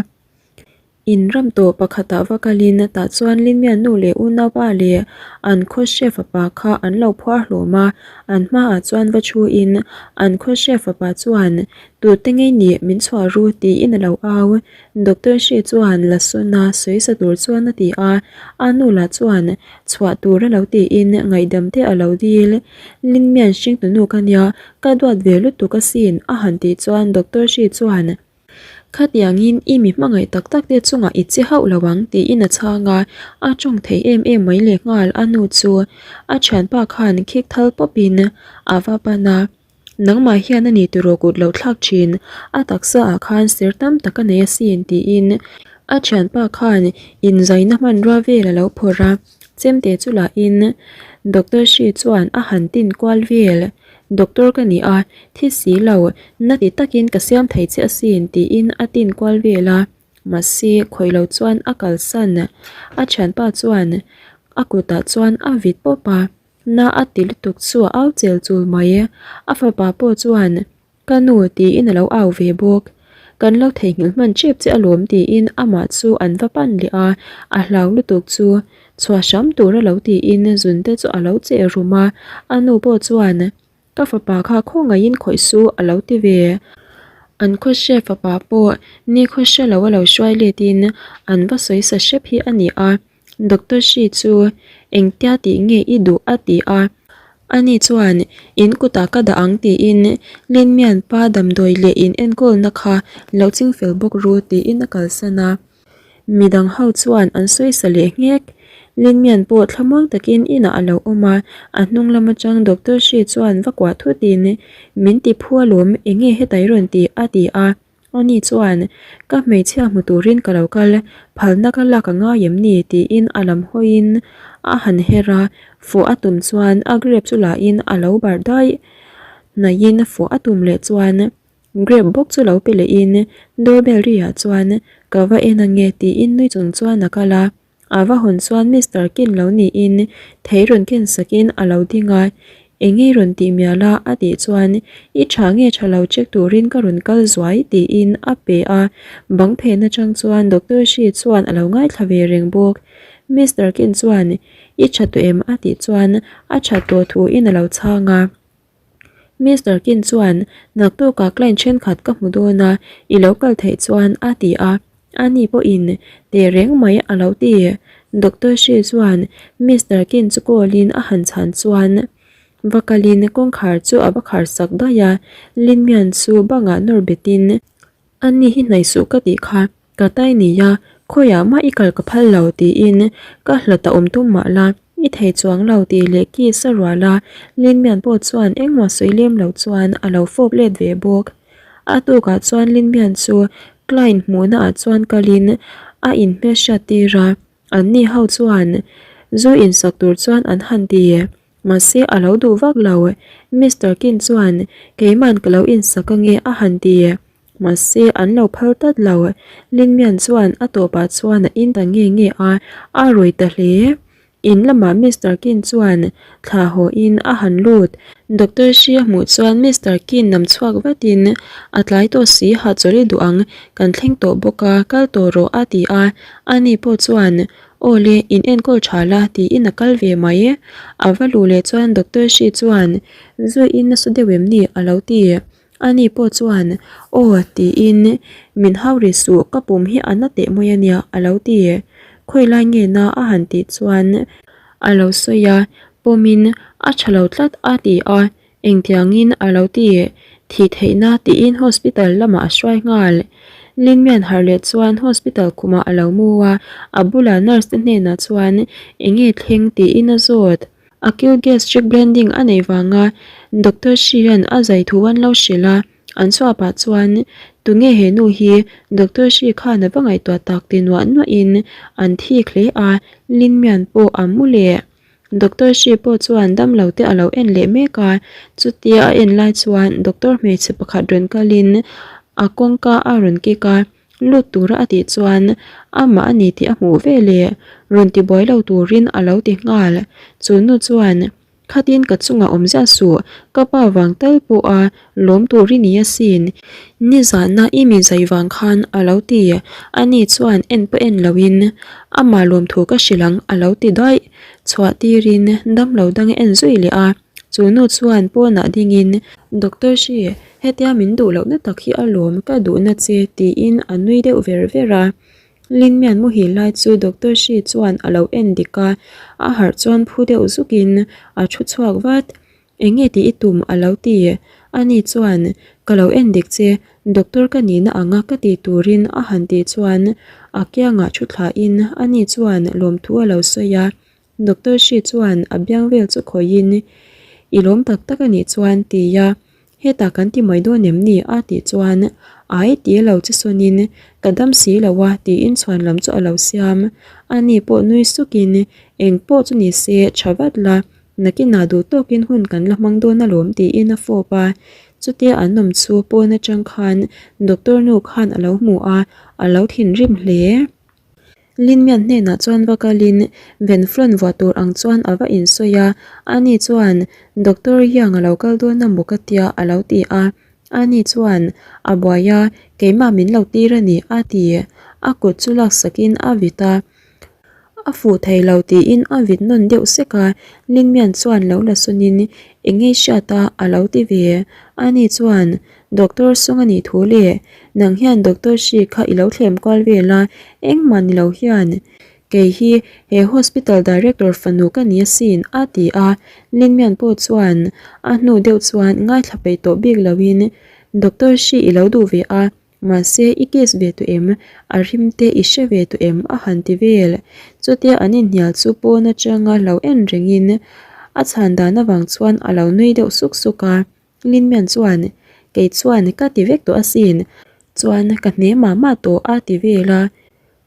In ram tawh pakhatah va kalin tah chuan Linmian nu leh unaupa leh an khaw hre fapa kha an lo phuar hlawm a, an hmaah chuan va thuin an khaw hre fapa chuan tute ngei nih min chhuah ru tiin a lo au. Doctor Shi chuan la sawn a sawi sa tur chuan a ti a, a nu lah chuan chhuah tur a lo tiin ngaihdam te a lo dil. Lingmian hringtunu ka nia, ka duat ve lutuk asin a han tih chuan Doctor Shi chuan Khatiangin i mi hmangaih tak tak te chungah i che hauh lo ang tiin a chhang a, a tawng thei em em mai lehnghal a nu chu a thianpa khan khik thal pawpin a va pan a. Nangmah hian a ni tiraw kut lo thlak thin, a taksa ah khan ser tam tak a nei asin tiin a thianpa khan inzaina hmanrua vel a lo phawrh a, chemte chu lahin Doctor Hri chuan a han tin kual vel. Doctor ka ni a, thi si lo, na ti takin ka siam thei che asin tiin a tin kual vel a. Mahse, khawih lo chuan a kalsan. A thianpa chuan a kutah chuan a vit pawp a, na a ti lutuk chu a au chel chul mai. A fapa pawh chuan, Ka nu tiin a lo au ve bawk. Kan lo theihnghilh hman tep che alawm tiin amah chu an va pan leh a, a hlau lutuk chu chhuah hram tur a lo tiin zunte chu a lo cheh rum a, a nu pawh chuan, Ka fapa kha khawngaihin khawih su a lo ti ve. An khawhre fapa pawh ni khawhre lo a lo hruai letin an va sawi sa hrep hi a ni a. Doctor Hri chu engtia tih nge i duh a ti a. Ani chuan in kutah ka dah ang tiin Linmian pa damdawi leh in enkawlna kha lo ching fel bawk ru tiin a kalsan a. Midang ho chuan an sawi sa leh nghek. Linmian pawh thlamuang takin inah a lo awm a, a hnung lam atang Doctor Hri chuan va kuah thutin, Min ti phu alawm, enge hetai rawn ti? a ti a. Ani chuan, Ka hmeichhia hmu turin ka lo kal, phalna ka lak a ngai em ni? tiin a lam hawiin a han her a, fawh a tum chuan a grape chu lahin a lo barh daih. Hnaihin fawh a tum leh chuan Grape bawk chu lo pe lehin doorbell ri ah chuan ka va en ange tiin nui chung chuan a kal a, a va hawn chuan Mister Kin lo niin thei rawn ken sakin a lo ding a, eng i rawn tih mial a a tih chuan i tha nge tha lo check turin ka rawn kal zuai tiin a pe a, bang phen atang chuan Doctor Hri chuan a lo ngaithla ve reng bawk. Mister Kin chuan i tha tawh em a tih chuan a tha tawh thu in a lo chhang a. Mister Kin chuan, Naktukah client thenkhat ka hmu dawn a, i lo kal theih chuan a ti a. Ani pawhin teh reng mai a lo ti. Doctor Shi chuan Mister Kin chu call in a han chhan chuan va kalin kawngkhar chu a va khar sak daih a, Lin Mian chu bangah nawr betin, Ani hi hnaih suh ka tih kha. Ka tai nia, khawiah mah i kal ka phal lo tiin ka hlat a awm tum mah la, i thei chuang lo tih leh kiss a rual a, Linmian pawh chuan engmah sawi lem lo chuan a lo fawp let ve bawk. A tukah chuan Linmian chu client hmuhna ah chuan kalin a inhmelhriat tir a, anni ho chuan zu insak tur chuan an han ti. Mahse a lo duh vak lo, Mister Kin chuan keiman ka lo insak ange a han ti. Mahse an lo phal tlat lo, Lin Mian chuan a tawpah chuan a in ta nge nge a, a rawi ta hle. In lamah Mister Kin chuan thla hawhin a han lut. Doctor Shi a hmuh chuan Mister Kin nam chhuak vatin a tlai tawh si hahchawlh i duh ang, kan thleng tawh bawk a, kal tawh rawh a ti a, ani pawh chuan Aw le, in enkawl tha la tiin a kal ve mai. A va luh leh chuan Doctor Shi chuan, Zuiin nasa deuh em ni? a lo ti. Ani pawh chuan, Aw tiin, Min hau ri suh, ka pum hi a na teh mai a nia a lo ti. Khawi lai nge na a han tih chuan a lo sawi a, pawmin a tha lo tlat a ti a. Engtiangin a lo ti thih theihna tiin hospital lamah a hruai nghal. Linmian harh leh chuan hospital khumah a lo mu a, a bulah nurse te hnenah chuan enge thleng tiin a zawt. Acute gastric blending a neih vanga Doctor Hrian a zai thu an lo hrilh a, an chhuah pah chuan tunge he nu hi Doctor Hri khan a va ngaihtuah tak ti nuah nuahin an thik hle a, Linmian pawh a mu leh. Doctor Hri pawh chuan damlo te a lo en leh mek a, chutia a en lai chuan doctor hmeichhe pakhat rawn kalin a kawngka a rawn kik a, lut tura a tih chuan amah a ni tih a hmuh ve leh rawn ti buai lo turin a lo ti nghal. Chu nu chuan Khatin ka chungah awm ziah suh, ka pa vang tal pawh a lawm tur i ni asin, nizahna i mi zai vang khan a lo ti, ani chuan en pawh en loin amah lawmthu ka hrilh ang a lo ti daih. Chhuah tirin damlo dang a en zui leh a, chu nu chuan pawnah dingin, Doctor Hri, hetia min duh lohna tak hi alawm ka duhna che tiin a nui deuh ver ver a. Linmian muhil lai chu Doctor Hri chuan a lo en dik a, a harh chuan phu deuh zukin a thu chhuak vat. Eng nge tih i tum a lo ti? Ani chuan, Ka lo en dik che, doctor ka nihna anga ka tih turin a han tih chuan a kiangah thu thlahin ani chuan lawmthu a lo sawi a. Doctor Hri chuan a biang vel chu khawihin, I lawm tak tak a nih chuan ti a. Hetah kan ti mai dawn em ni? a tih chuan Ai ti lo che sawnin ka dam si lo a tiin chhuan lam chu a lo siam. Ani pawh nui sukin Eng pawh chu ni se tha vat la, nakinah duh tawkin hun kan la hmang dawn alawm tiin a fawp a. Chutia an awm chu pawn atang khan doctor nu khan a lo hmu a, a lo thinrim hle. Linmian hnenah chuan va kalin Venflon vuah tur ang chuan a va insawi a, ani chuan Doctor Yang a lo kal dawn a maw ka tia a lo ti a, ani chuan a buai a, keimah min lo tir a ni a ti. A kut chu laksakin a vit a, a fuh thei lo tiin a vit nawn deuh sek a, Linmian chuan lo la sawnin eng nge hriat a a lo ti ve, ani chuan Doctor sawng a nih thu le, nang hian Doctor hri kha i lo thlem kual vel a, engmah ni lo hian kei hi he hospital director fanu ka ni asin a ti a, Linmian pawh chuan a hnu deuh chuan ngaithla peih tawh bik loin Doctor hri i lo duh ve a, mahse i case ve tawh em, a rim te i hre ve tawh em a han ti vel. Chutia an inhnial chu pawn atanga lo en rengin a chhan dan avang chuan a lo nui deuh suk suk a. Linmian chuan, Kei chuan ka ti vek tawh asin, chuan ka hne mah mah tawh a ti vel a.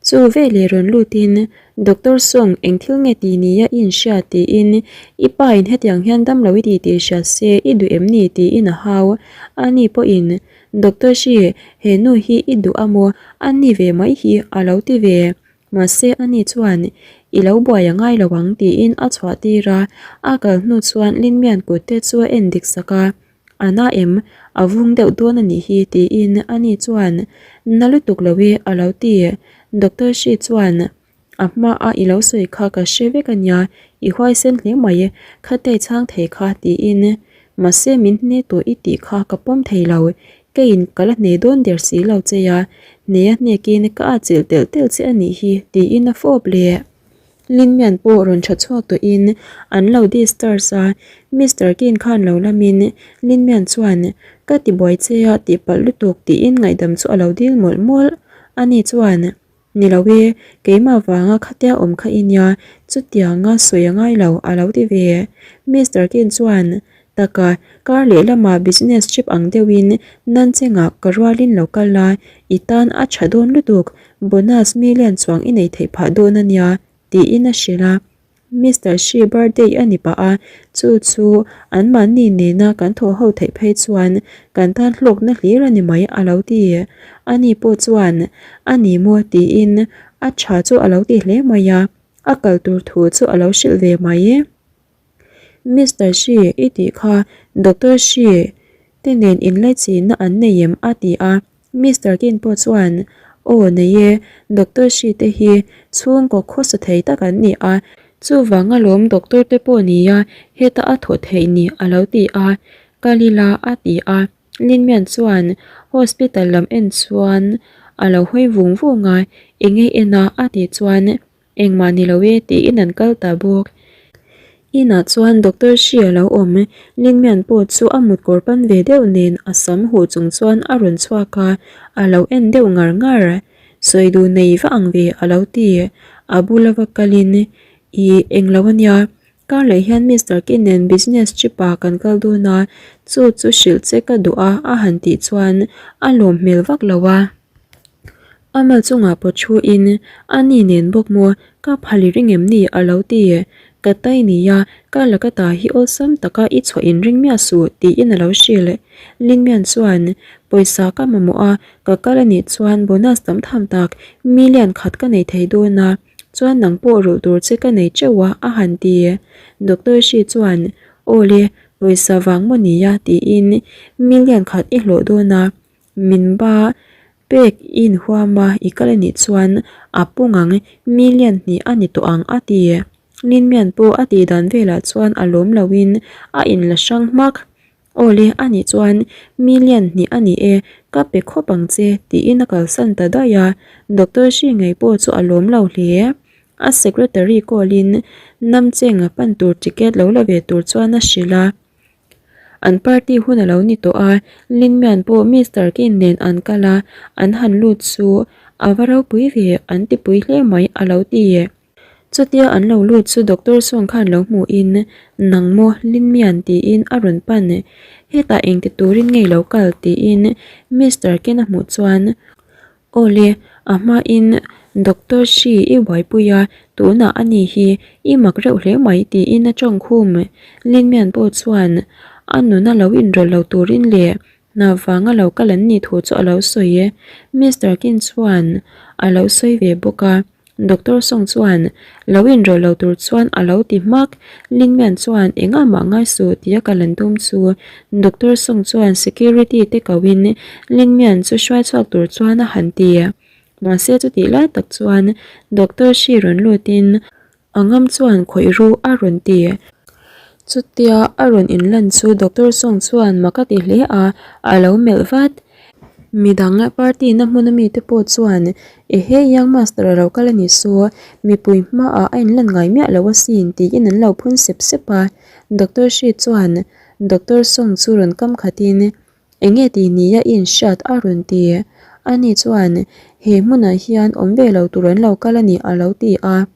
Chu veleh rawn lutin, Doctor Song eng thil nge ti nia i inhria tiin, I pa in hetiang hian dam lo i ti tih hria se i duh em ni tiin a hau. Ani pawhin, Doctor Shi, he nu hi i duh a maw? A ni ve mai hi a lo ti ve. Mahse ani chuan, I lo buai a ngai lo ang tiin a chhuah tir a, a kal hnu chuan Linmian kut te chu a en dik sak a, A na em? A vung deuh dawn a nih hi tiin ani chuan, Na lutuk lo e a lo ti. Doctor Shi chuan, A hma a i lo sawi kha ka hre vek a nia, i huaisen hle mai, khatei chhang thei kha tiin, Mahse min hne tawh i tih kha ka pawm thei lo, Keiin ka la hne dawn der si lo che a, hne a hnekin ka a chilh telh telh che a nih hi tiin a fawp leh. Linmian pawh rawn tha chhuak tawhin an lo discharge a, Mister Kin khan lo lamin Linmian chuan ka ti buai che a tihpalh lutuk tiin ngaihdam chu a lo dil mawlh mawlh. Ani chuan. Ni lo e, keimah vanga khatia awm kha i nia, chutianga sawi a ngai lo a lo ti ve. Mister Kin chuan, Taka, kar lehlamah business trip ang deuhin Nanchengah ka rualin lo kal la, i tan a tha dawn lutuk, bonus million chuang i nei theih phah dawn a nia, tiin a hrilh a. Mister Shi birthday a ni pah a, chu chu anmahni nena kan thawh ho theih phei chuan kan tan hlawkna hlir a ni mai a lo ti. Ani pawh chuan a ni maw tiin a tha chu a lo ti hle mai a, a kal tur thu chu a lo hrilh ve mai. Mister Shi i tih kha Doctor Shi te nen inlaichinna an nei em a ti a. Mister Kin pawh chuan, Aw nei e, Doctor Shi te hi chhungkaw khawsa thei tak an ni a, chuvang alawm doctor te pawh nia heta a thawh theih ni a lo ti a, Kalila a ti a. Linmian chuan hospital lam en chuan a lo hawi vung vung a, Enge en a? a tih chuan Engmah ni lo e tiin an kal ta bawk. Inah chuan Doctor Shi a lo awm. Linmian pawh chu a mut kawr pan ve deuh nen a sam huh chung chuan a rawn chhuak a, a lo en deuh ngar ngar. Sawi duh nei va ang ve a lo ti. A bula va kalin, Ih, englo a nia. Kar leh hian Mister Kin nen business trip ah kan kal dawn a, chu chu hrilh che ka duh a a han tih chuan a lawm hmel vak lo a. A mal chungah pawh thu in a ni nen bawk maw ka phal i ring em ni a lo ti. Ka tai nia ka la ka ta hi awlsam taka i chhuah in ring miah suh tiin a lo hrilh. Linmian chuan pawisa ka mamawh a ka kal a nih chuan bonus tam tham tak million khat ka nei thei dawn a chuan nang pawh rulh tur che ka nei teuh a a han ti. Doctor Shi chuan aw le pawisa vang maw nia tiin million khat i hlawh dawn a Min ba pek i inhuam a, i kal a nih chuan a pung ang, million hnih a ni tawh ang a ti. Linmian pawh a tih dan velah chuan a lawm loin a inla hrang hmak. Awle a nih chuan million hnih a ni e, ka pe khawp ang che tiin a kalsan ta daih a, Doctor Hri ngei pawh chu a lawm lo hle. A secretary call in Namcheng a pan tur ticket lo la ve tur chuan a hrilh a. An party hun a lo ni tawh a, Linmian pawh Mister Kin nen an kal a, an han lut chu a va ropui ve an ti pui hle mai a lo ti. Chutia an lo lut chu Doctor Song khan lo hmuhin, Nang maw, Lin Mian tiin a rawn pan. Hetah engti turin ngei lo kal tiin Mister Ken a hmuh chuan, Awle, a hmain Doctor Shi i buaipui a, tunah a ni hi i mak reuh hle mai tiin a tawng khum. Lin Mian pawh chuan a nuna lo inrawlh lo turin leh hna vanga lo kal an nih thu chu a lo sawi e. Mister Kin chuan a lo sawi ve bawk a. Doctor Song chuan lo inrawlh lo tur chuan a lo ti hmak. Lin Mian chuan engah mah ngai suh tia kal an tum chu Doctor Song chuan security te koin Lin Mian chu hruai chhuak tur chuan a han ti. Mahse chutih lai tak chuan Doctor Shi rawn lutin a ngam chuan khawih ru a rawn ti. Chutia a rawn inlan chu Doctor Song chuan mak a ti hle a, a lo melh vat. Midang party na hmun ami te pawh chuan Ehe Young Master a lo kal a ni saw, mipui hmaah a inlan ngai miah lo asin tiin an lo phun sep sep a. Doctor Shi chuan Doctor Song chu rawn kam khatin Enge tih nia i inhriat a rawn ti. Ani chuan He hmunah hian awm ve lo tur an lo kal a ni a lo ti a.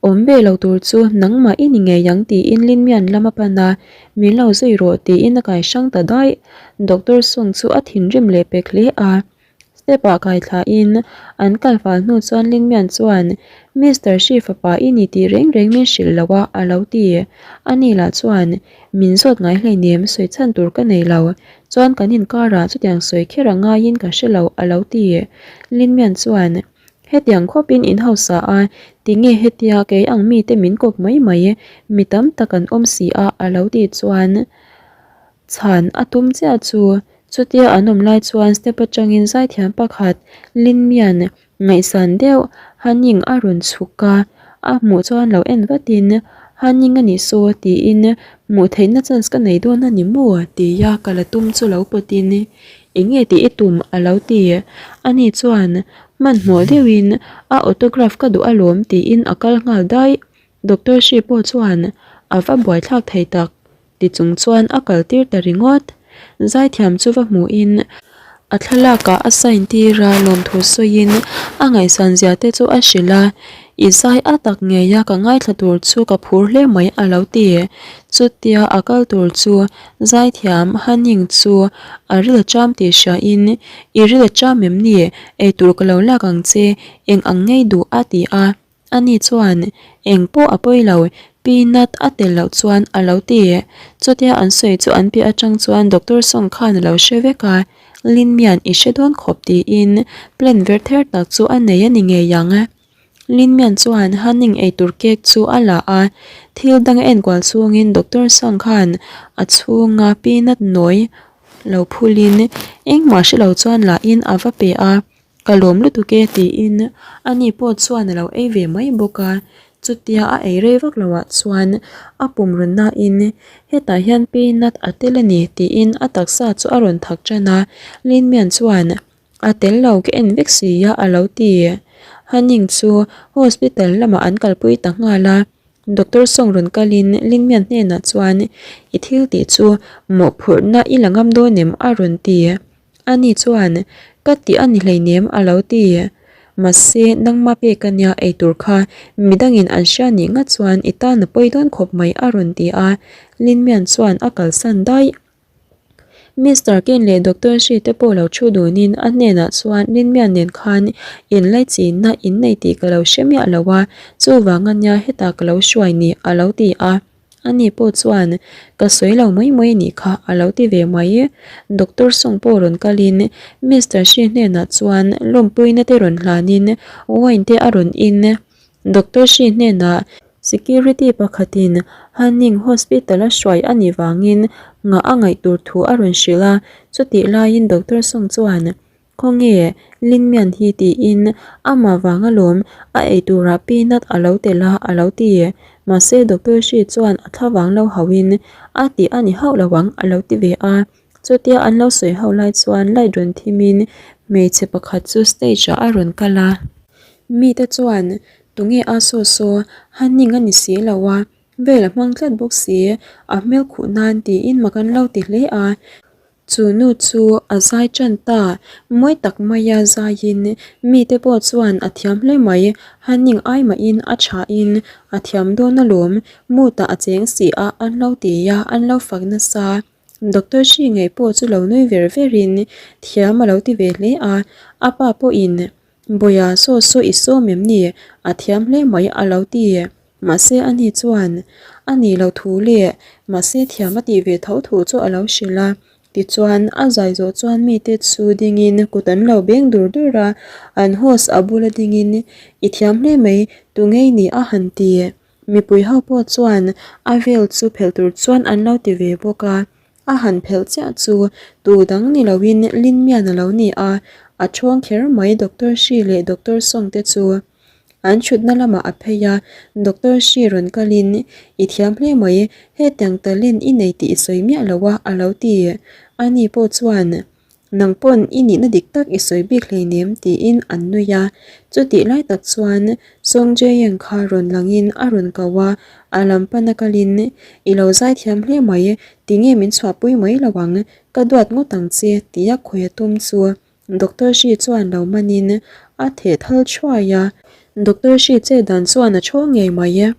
Awm ve lo tur chu nangmah i ni ngei ang tiin Linmian lam a pan a, min lo zui rawh tiin a kai hrang ta daih. Doctor Sung chu a thinrim leh pek hle a. Step ah kai thlahin an kal fal hnu chuan Linmian chuan Mister Shi fapa i ni tih reng reng min hrilh lo a a lo ti. Ani lah chuan min zawt ngai hleinem sawi chhan tur ka nei lo, chuan kan inkarah chutiang sawi kher a ngaiin ka hre lo a lo ti. Linmian chuan. Hetiang khawpin in hausa a, tinge hetia kei ang mite min kawp mai mai, mi tam tak an awm si a a lo tih chuan chhan a tum chiah chu. Chutia an awm lai chuan step atangin zaithiam pakhat Lin Mian ngaihsan deuh Haning a rawn chhuk a, a hmuh chuan lo en vatin Haning a nih saw tiin hmuh theihna chance ka nei dawn a ni maw tia ka la tum chu lo pawtin Enge tih i tum? a lo ti. Ani chuan hmanhmawh deuhin a autograph ka duh alawm tiin a kal nghal daih. Doctor Shi pawh chuan a va buaithlak thei tak ti chung chuan a kal tir ta ringawt. Zaithiam chu va hmuhin a thlalakah a sign tir a, lawmthu sawiin a ngaihsan zia te chu a hrilh a. I zai a tak ngei a ka ngaithla tur chu ka phur hle mai a lo ti. Chutia a kal tur chu Zaithiam Hanning chu a ril a cham tih hriain, I ril a cham em ni? Eitur ka lo lak ang che, eng ang ngei duh a ti a. Ani chuan, Eng pawh a pawi lo, peanut a tel loh chuan a lo ti. Chutia an sawi chu an piah atang chuan Doctor Song khan a lo hre vek a, Lin Mian i hre dawn khawp tiin plan ver ther tak chu a nei a ni ngei ang. Lin Mian chuan Hanning eitur cake chu a la a, thil dang a enkual chhungin Doctor Sang khan a chhunga peanut nawi lo phulin engmah hre lo chuan lahin a va pe a, Ka lawm lutuk e tiin ani pawh chuan a lo ei ve mai bawk a, chutia a ei rei vak loh ah chuan a pum rawn nain hetah hian peanut a tel a ni tiin a taksa chu a rawn thak tan a, Lin Mian chuan A tel lo ka en vek si a a lo ti. Hanning chu hospital lamah an kalpui ta nghal a, Doctor Song rawn kalin Lingmian hnenah chuan I thil tih chu mawhphurhna i la ngam dawn em a rawn ti. Ani chuan Ka tih a ni hleinem a lo ti. Mahse nangma pek a nia eitur kha midangin an hria nih ngat chuan i tan a pawi dawn khawp mai a rawn ti a, Linmian chuan a kalsan daih. Mister Ken leh Doctor Shi te pawh lo thu dunin a hnenah chuan Rinmian nen khan inlaichinna in nei tih ka lo hre miah lo a, chuvang ania hetah ka lo hruai ni a lo ti a. Ani pawh chuan ka sawi lo mai mai anih kha a lo ti ve mai. Doctor Song pawh rawn kalin Mister Shi hnenah chuan lawmpuina te rawn hlanin wine te a rawn in. Doctor Shi hnenah Security pakhatin Hanning Hospital a hruai a nih vangin nghah a ngaih tur thu a rawn hrilh a, chutih laiin Doctor Song chuan, Khawnge Lin Mian hi tiin amah vang alawm a ei turah peanut a lo telh a a lo ti. Mahse Doctor Shi chuan a thlavang lo hauhin a tih a ni hauh lo ang a lo ti ve a. Chutia an lo sawi ho lai chuan light rawn thimin hmeichhe pakhat chu stage ah a rawn kal a. Mite chuan Tunge a saw saw, Hanning a ni si lo a, vel a hmang tlat bawk si, a hmel khuh nan tiin mak an lo ti hle a. Chu nu chu a zai tan ta, mawi tak maia zaiin mite pawh chuan a thiam hle mai, Hanning ai mahin a thain a thiam dawn alawm, mood ah a cheng si a an lo ti a, an lo fak nasa. Doctor Hri ngei pawh chu lo nui ver verin thiam a lo ti ve hle a, a pa pawhin Bawia saw saw i sawm em ni? A thiam hle mai a lo ti. Mahse ani chuan a nih loh thu leh mahse thiam a tih ve tho thu chu a lo hrilh a. Tichuan a zai zawh chuan mite chu dingin kut an lo beng dur dur a, an host a bula dingin i thiam hle mai, tu ngei ni a han ti. Mipui ho pawh chuan a vel chu phelh tur chuan an lo ti ve bawk a, a han phelh chiah chu tu dang ni loin Lin Mian a lo ni a, a ṭhawng kher mai Doctor Hri leh Doctor Song te chu an ṭhutna lamah a phei a, Doctor Hri rawn kalin i thiam hle mai, hetiang talent i nei tih i sawi miah lo a a lo ti. Ani pawh chuan. Nang pawn i nihna dik tak i sawi bik hleinem tiin an nui a. Chutih lai tak chuan Song Jae-young kha rawn langin a rawn ko a, a lam pana kalin, I lo zaithiam hle mai, tinge min chhuahpui mai lo ang, ka duat ngawt ang che tia khawi a tum chu Doctor Shi chuan lo manin a theh thal thuai a. Doctor Shi che dan chuan a ṭhawng ngei mai.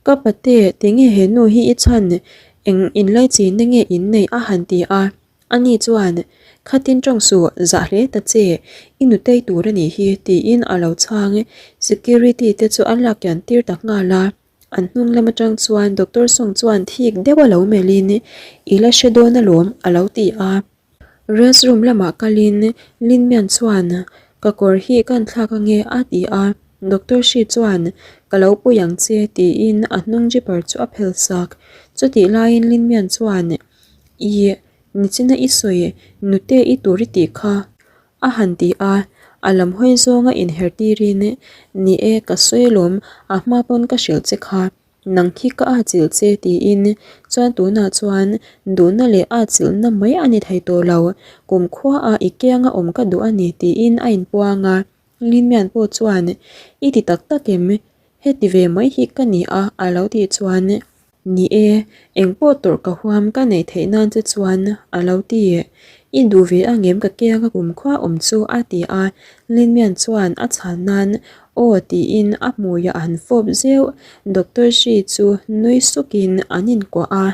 Ka pate, tinge he nu hi i chhan, eng inlaichinna nge in neih a han ti a. Ani chuan, Khatin tawng suh, zah hle ta che, i nutei tur a nih hi, tiin a lo chhang. Security te chu an lak kian tir ta nghal a. An hnung lam atang chuan Doctor Song chuan thik deuh a lo melhin, I la hre dawn alawm, a lo ti a. Restroom lamah kalin Lin Mian chuan, Ka kawr hi ka anthlak ange, a ti a. Doctor Shi chuan, Ka lo pui ang che, tiin a hnung zipper chu a phel sak. Chutih laiin Lin Mian chuan, I nichina i sawi nute i tur i tih kha a han ti a, a lam hawi zawnga inher tirin Ni e, ka sawi alawm, a hma pawn ka hrilh che kha, nang khi ka atchilh che tiin chuan tunah chuan duhna leh atchilhna mai a ni thei tawh lo, kumkhuaah i kianga awm ka duh a ni tiin a inpuang a, Lin Mian pawh chuan I ti tak tak em? Heti ve mai hi ka ni a a lo tih chuan. Ni e, engpawh tawrh ka huam ka neih theih nan che chuan a lo ti. I duh ve angem ka kianga kumkhua awm chu a ti a, Lin Mian chuan a chhan nan aw tiin a hmuiah a han fawp zeuh. Doctor Shi chu nui sukin an inkuah a.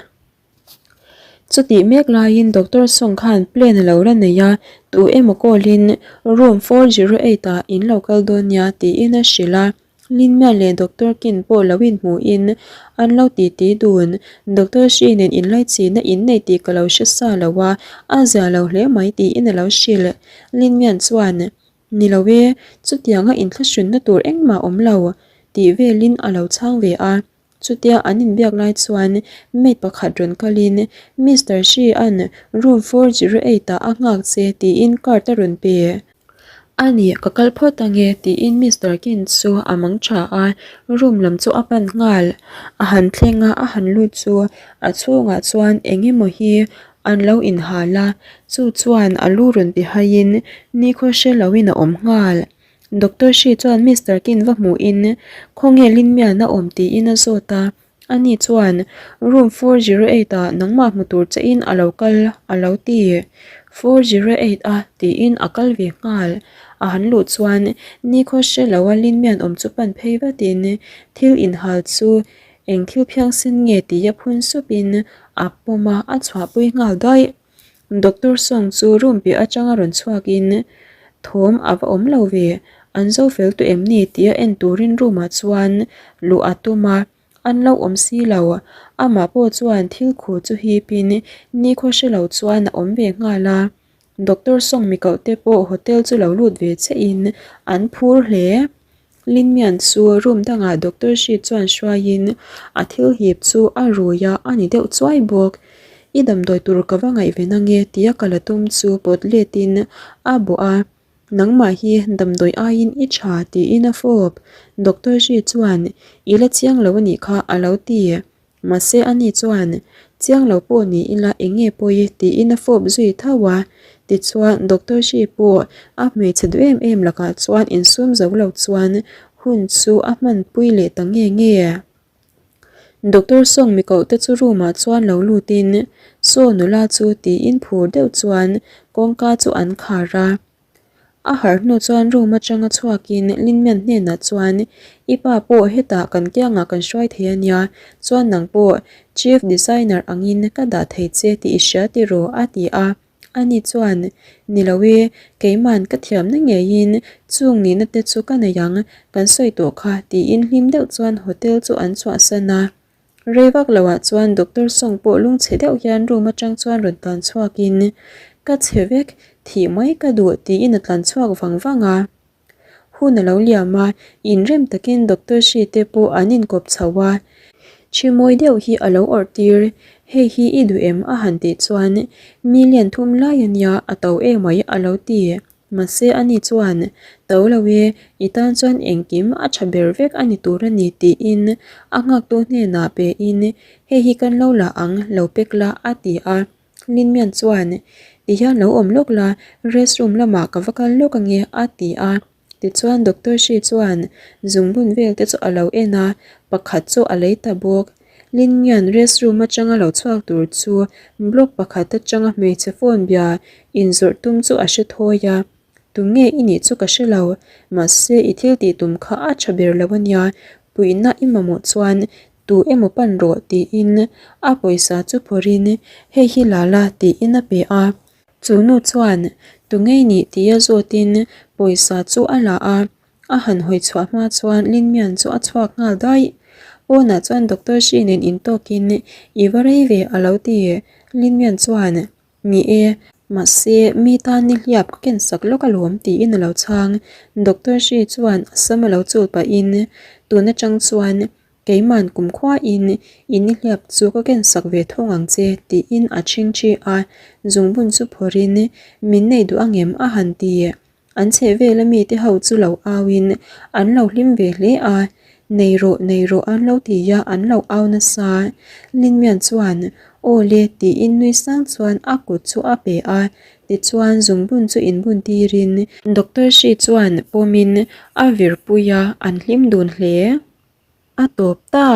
Chutih mek laiin Doctor Song khan plane a lo la nei a, tu emaw call in room 408 ah in lo kal dawn nia tiin a hrilh a. Linmia leh Doctor Kin pawh lo inhmuhin an lo titi dun. Doctor Shi nen inlaichihna in nei tih ka lo hre sa lo a, a zia lo hle mai tiin a lo hrilh. Linmian chuan, Ni lo e, chutianga inthlahrunna tur engmah awm lo, tih velin a lo chhang ve a. Chutia an inbiak lai chuan maid pakhat rawn kalin Mister Shi-a'n room 408 ah a nghak che tiin card a rawn pe. A ni, ka kal phawt ange tiin Mister Kin chu a mang tha a, room lam chu a pan nghal. A han thleng a, a han lut chu a chhungah chuan eng emaw hi an lo inhal a, chu chuan a lu rawn ti haiin nikhua hre loin a awm nghal. Doctor Shi chuan Mister Kin va hmuhin khawnge Lin Mian a awm tiin a zawt a, ani chuan room 408 ah nangmah hmu tur che in a lo kal a lo ti. 408 a tiin a kal ve nghal. A han luh chuan nikhaw hre lo a Lin Mian awm chu pan phei vatin thil inhal chu eng thil phiangsen nge tia phun supin a pawm a, a chhuahpui nghal daih. Doctor Song chu room piah atanga rawn chhuakin thawm a va awm lo ve, an zo fel tawh em ni tia en turin room ah chuan luh a tum a, an lo awm si lo. Amah pawh chuan thil khur chu hipin nikhaw hre lo chuan a awm ve nghal a. Doctor Song mikauh te pawh hotel chu lo lut ve chiahin an phur hle. Lin Mian chu room dangah Doctor Shi chuan hruaiin a thil hip chu a rui a, a ni deuh chuai bawk. I damdawi tur ka va ngaihven ange tia ka la tum chu pawt letin a bawh a, Nangmah hi damdawi aiin i tha tiin a fawp. Doctor Shi chuan I la chiang lo anih kha a lo ti. Mahse ani chuan, Chiang lo pawh ni ila eng nge pawi? tiin a fawp zui tho a. Tichuan Doctor Shi pawh a hmeichhe duh em em lakah chuan insum zo lo chuan hun chu a hmanpui leh ta nge nge. Doctor Song mi koh te chu room ah chuan lo lut in Saw nula chu tiin phur deuh chuan kawngka chu an khar a. A harh hnu chuan room atanga chhuakin Linmian hnenah chuan, I pa pawh hetah kan kiangah kan hruai thei a nia, chuan nang pawh Chief Designer angin ka dah thei che tih i hria tiraw? a ti a. Ani chuan, Ni lo e, keiman ka thiamna ngeiin chung nihna te chu ka nei ang, kan sawi tawh kha, tiin hlim deuh chuan hotel chu an chhuahsan a. Rei vak loah chuan Doctor Song pawh lungchhe deuh hian room atang chuan rawn tlan chhuakin, Ka chhe vek, thih mai ka duh tiin a tlan chhuak vang vang a. Hun a lo liam a, inrem takin Doctor Shi te pawh an inkawp chho a. Thi mawi deuh hi a lo awrh tir, hei hi i duh em a han tih chuan, Million thum lai a nia, a to emai a lo ti. Mahse ani chuan, To lo e, i tan chuan engkim a tha ber vek a ni tur a ni tiin a nghaktu hnenah pein, Hei hi kan lo la ang, lo pek la a ti a. Linmian chuan, Tihian lo awm lawk la, rest room lamah ka va kal lawk ange a ti a. Tichuan Doctor Shi chuan zungbun vel te chu a lo en a, pakhat chu a lei ta bawk. Linmian rest room atanga lo chhuak tur chu block pakhat atanga hmeichhe phone bia inzawrh tum chu a hre thawi a. Tunge i nih chu ka hre lo, mahse i thil tih tum kha a tha ber lo ania, puihna i mamawh chuan tu emaw pan rawh tiin a pawisa chu phawrhin hei hi la la tiin a pe a. Chu nu chuan tunge i nih tia zawtin pawisa chu a la a, a han hawi chhuah hma chuan Linmian chu a chhuak nghal daih. Pawnah chuan Doctor Shi nen intawkin i va rei ve a lo ti. Linmian chuan Ni e, mahse mi tan ni hliap ka ken sak lawk alawm tiin a lo chhang. Doctor Shi chuan a sam a lo chul pahin tun atang chuan keiman kumkhuain i ni hliap chu ka ken sak ve thawng ang che tiin a chhingchhi a, zungbun chu phawrhin min nei duh angem a han ti. An chheh vela mite ho chu lo auin an lo hlim ve hle a, Nei rawh, nei rawh an lo ti a, an lo au nasa. Linmian chuan, Aw le tiin nui sang chuan a kut chu a pe a, tichuan zungbun chu inbun tirin Doctor Shi chuan pawmin a virpui a, an hlim dun hle. A tawp ta.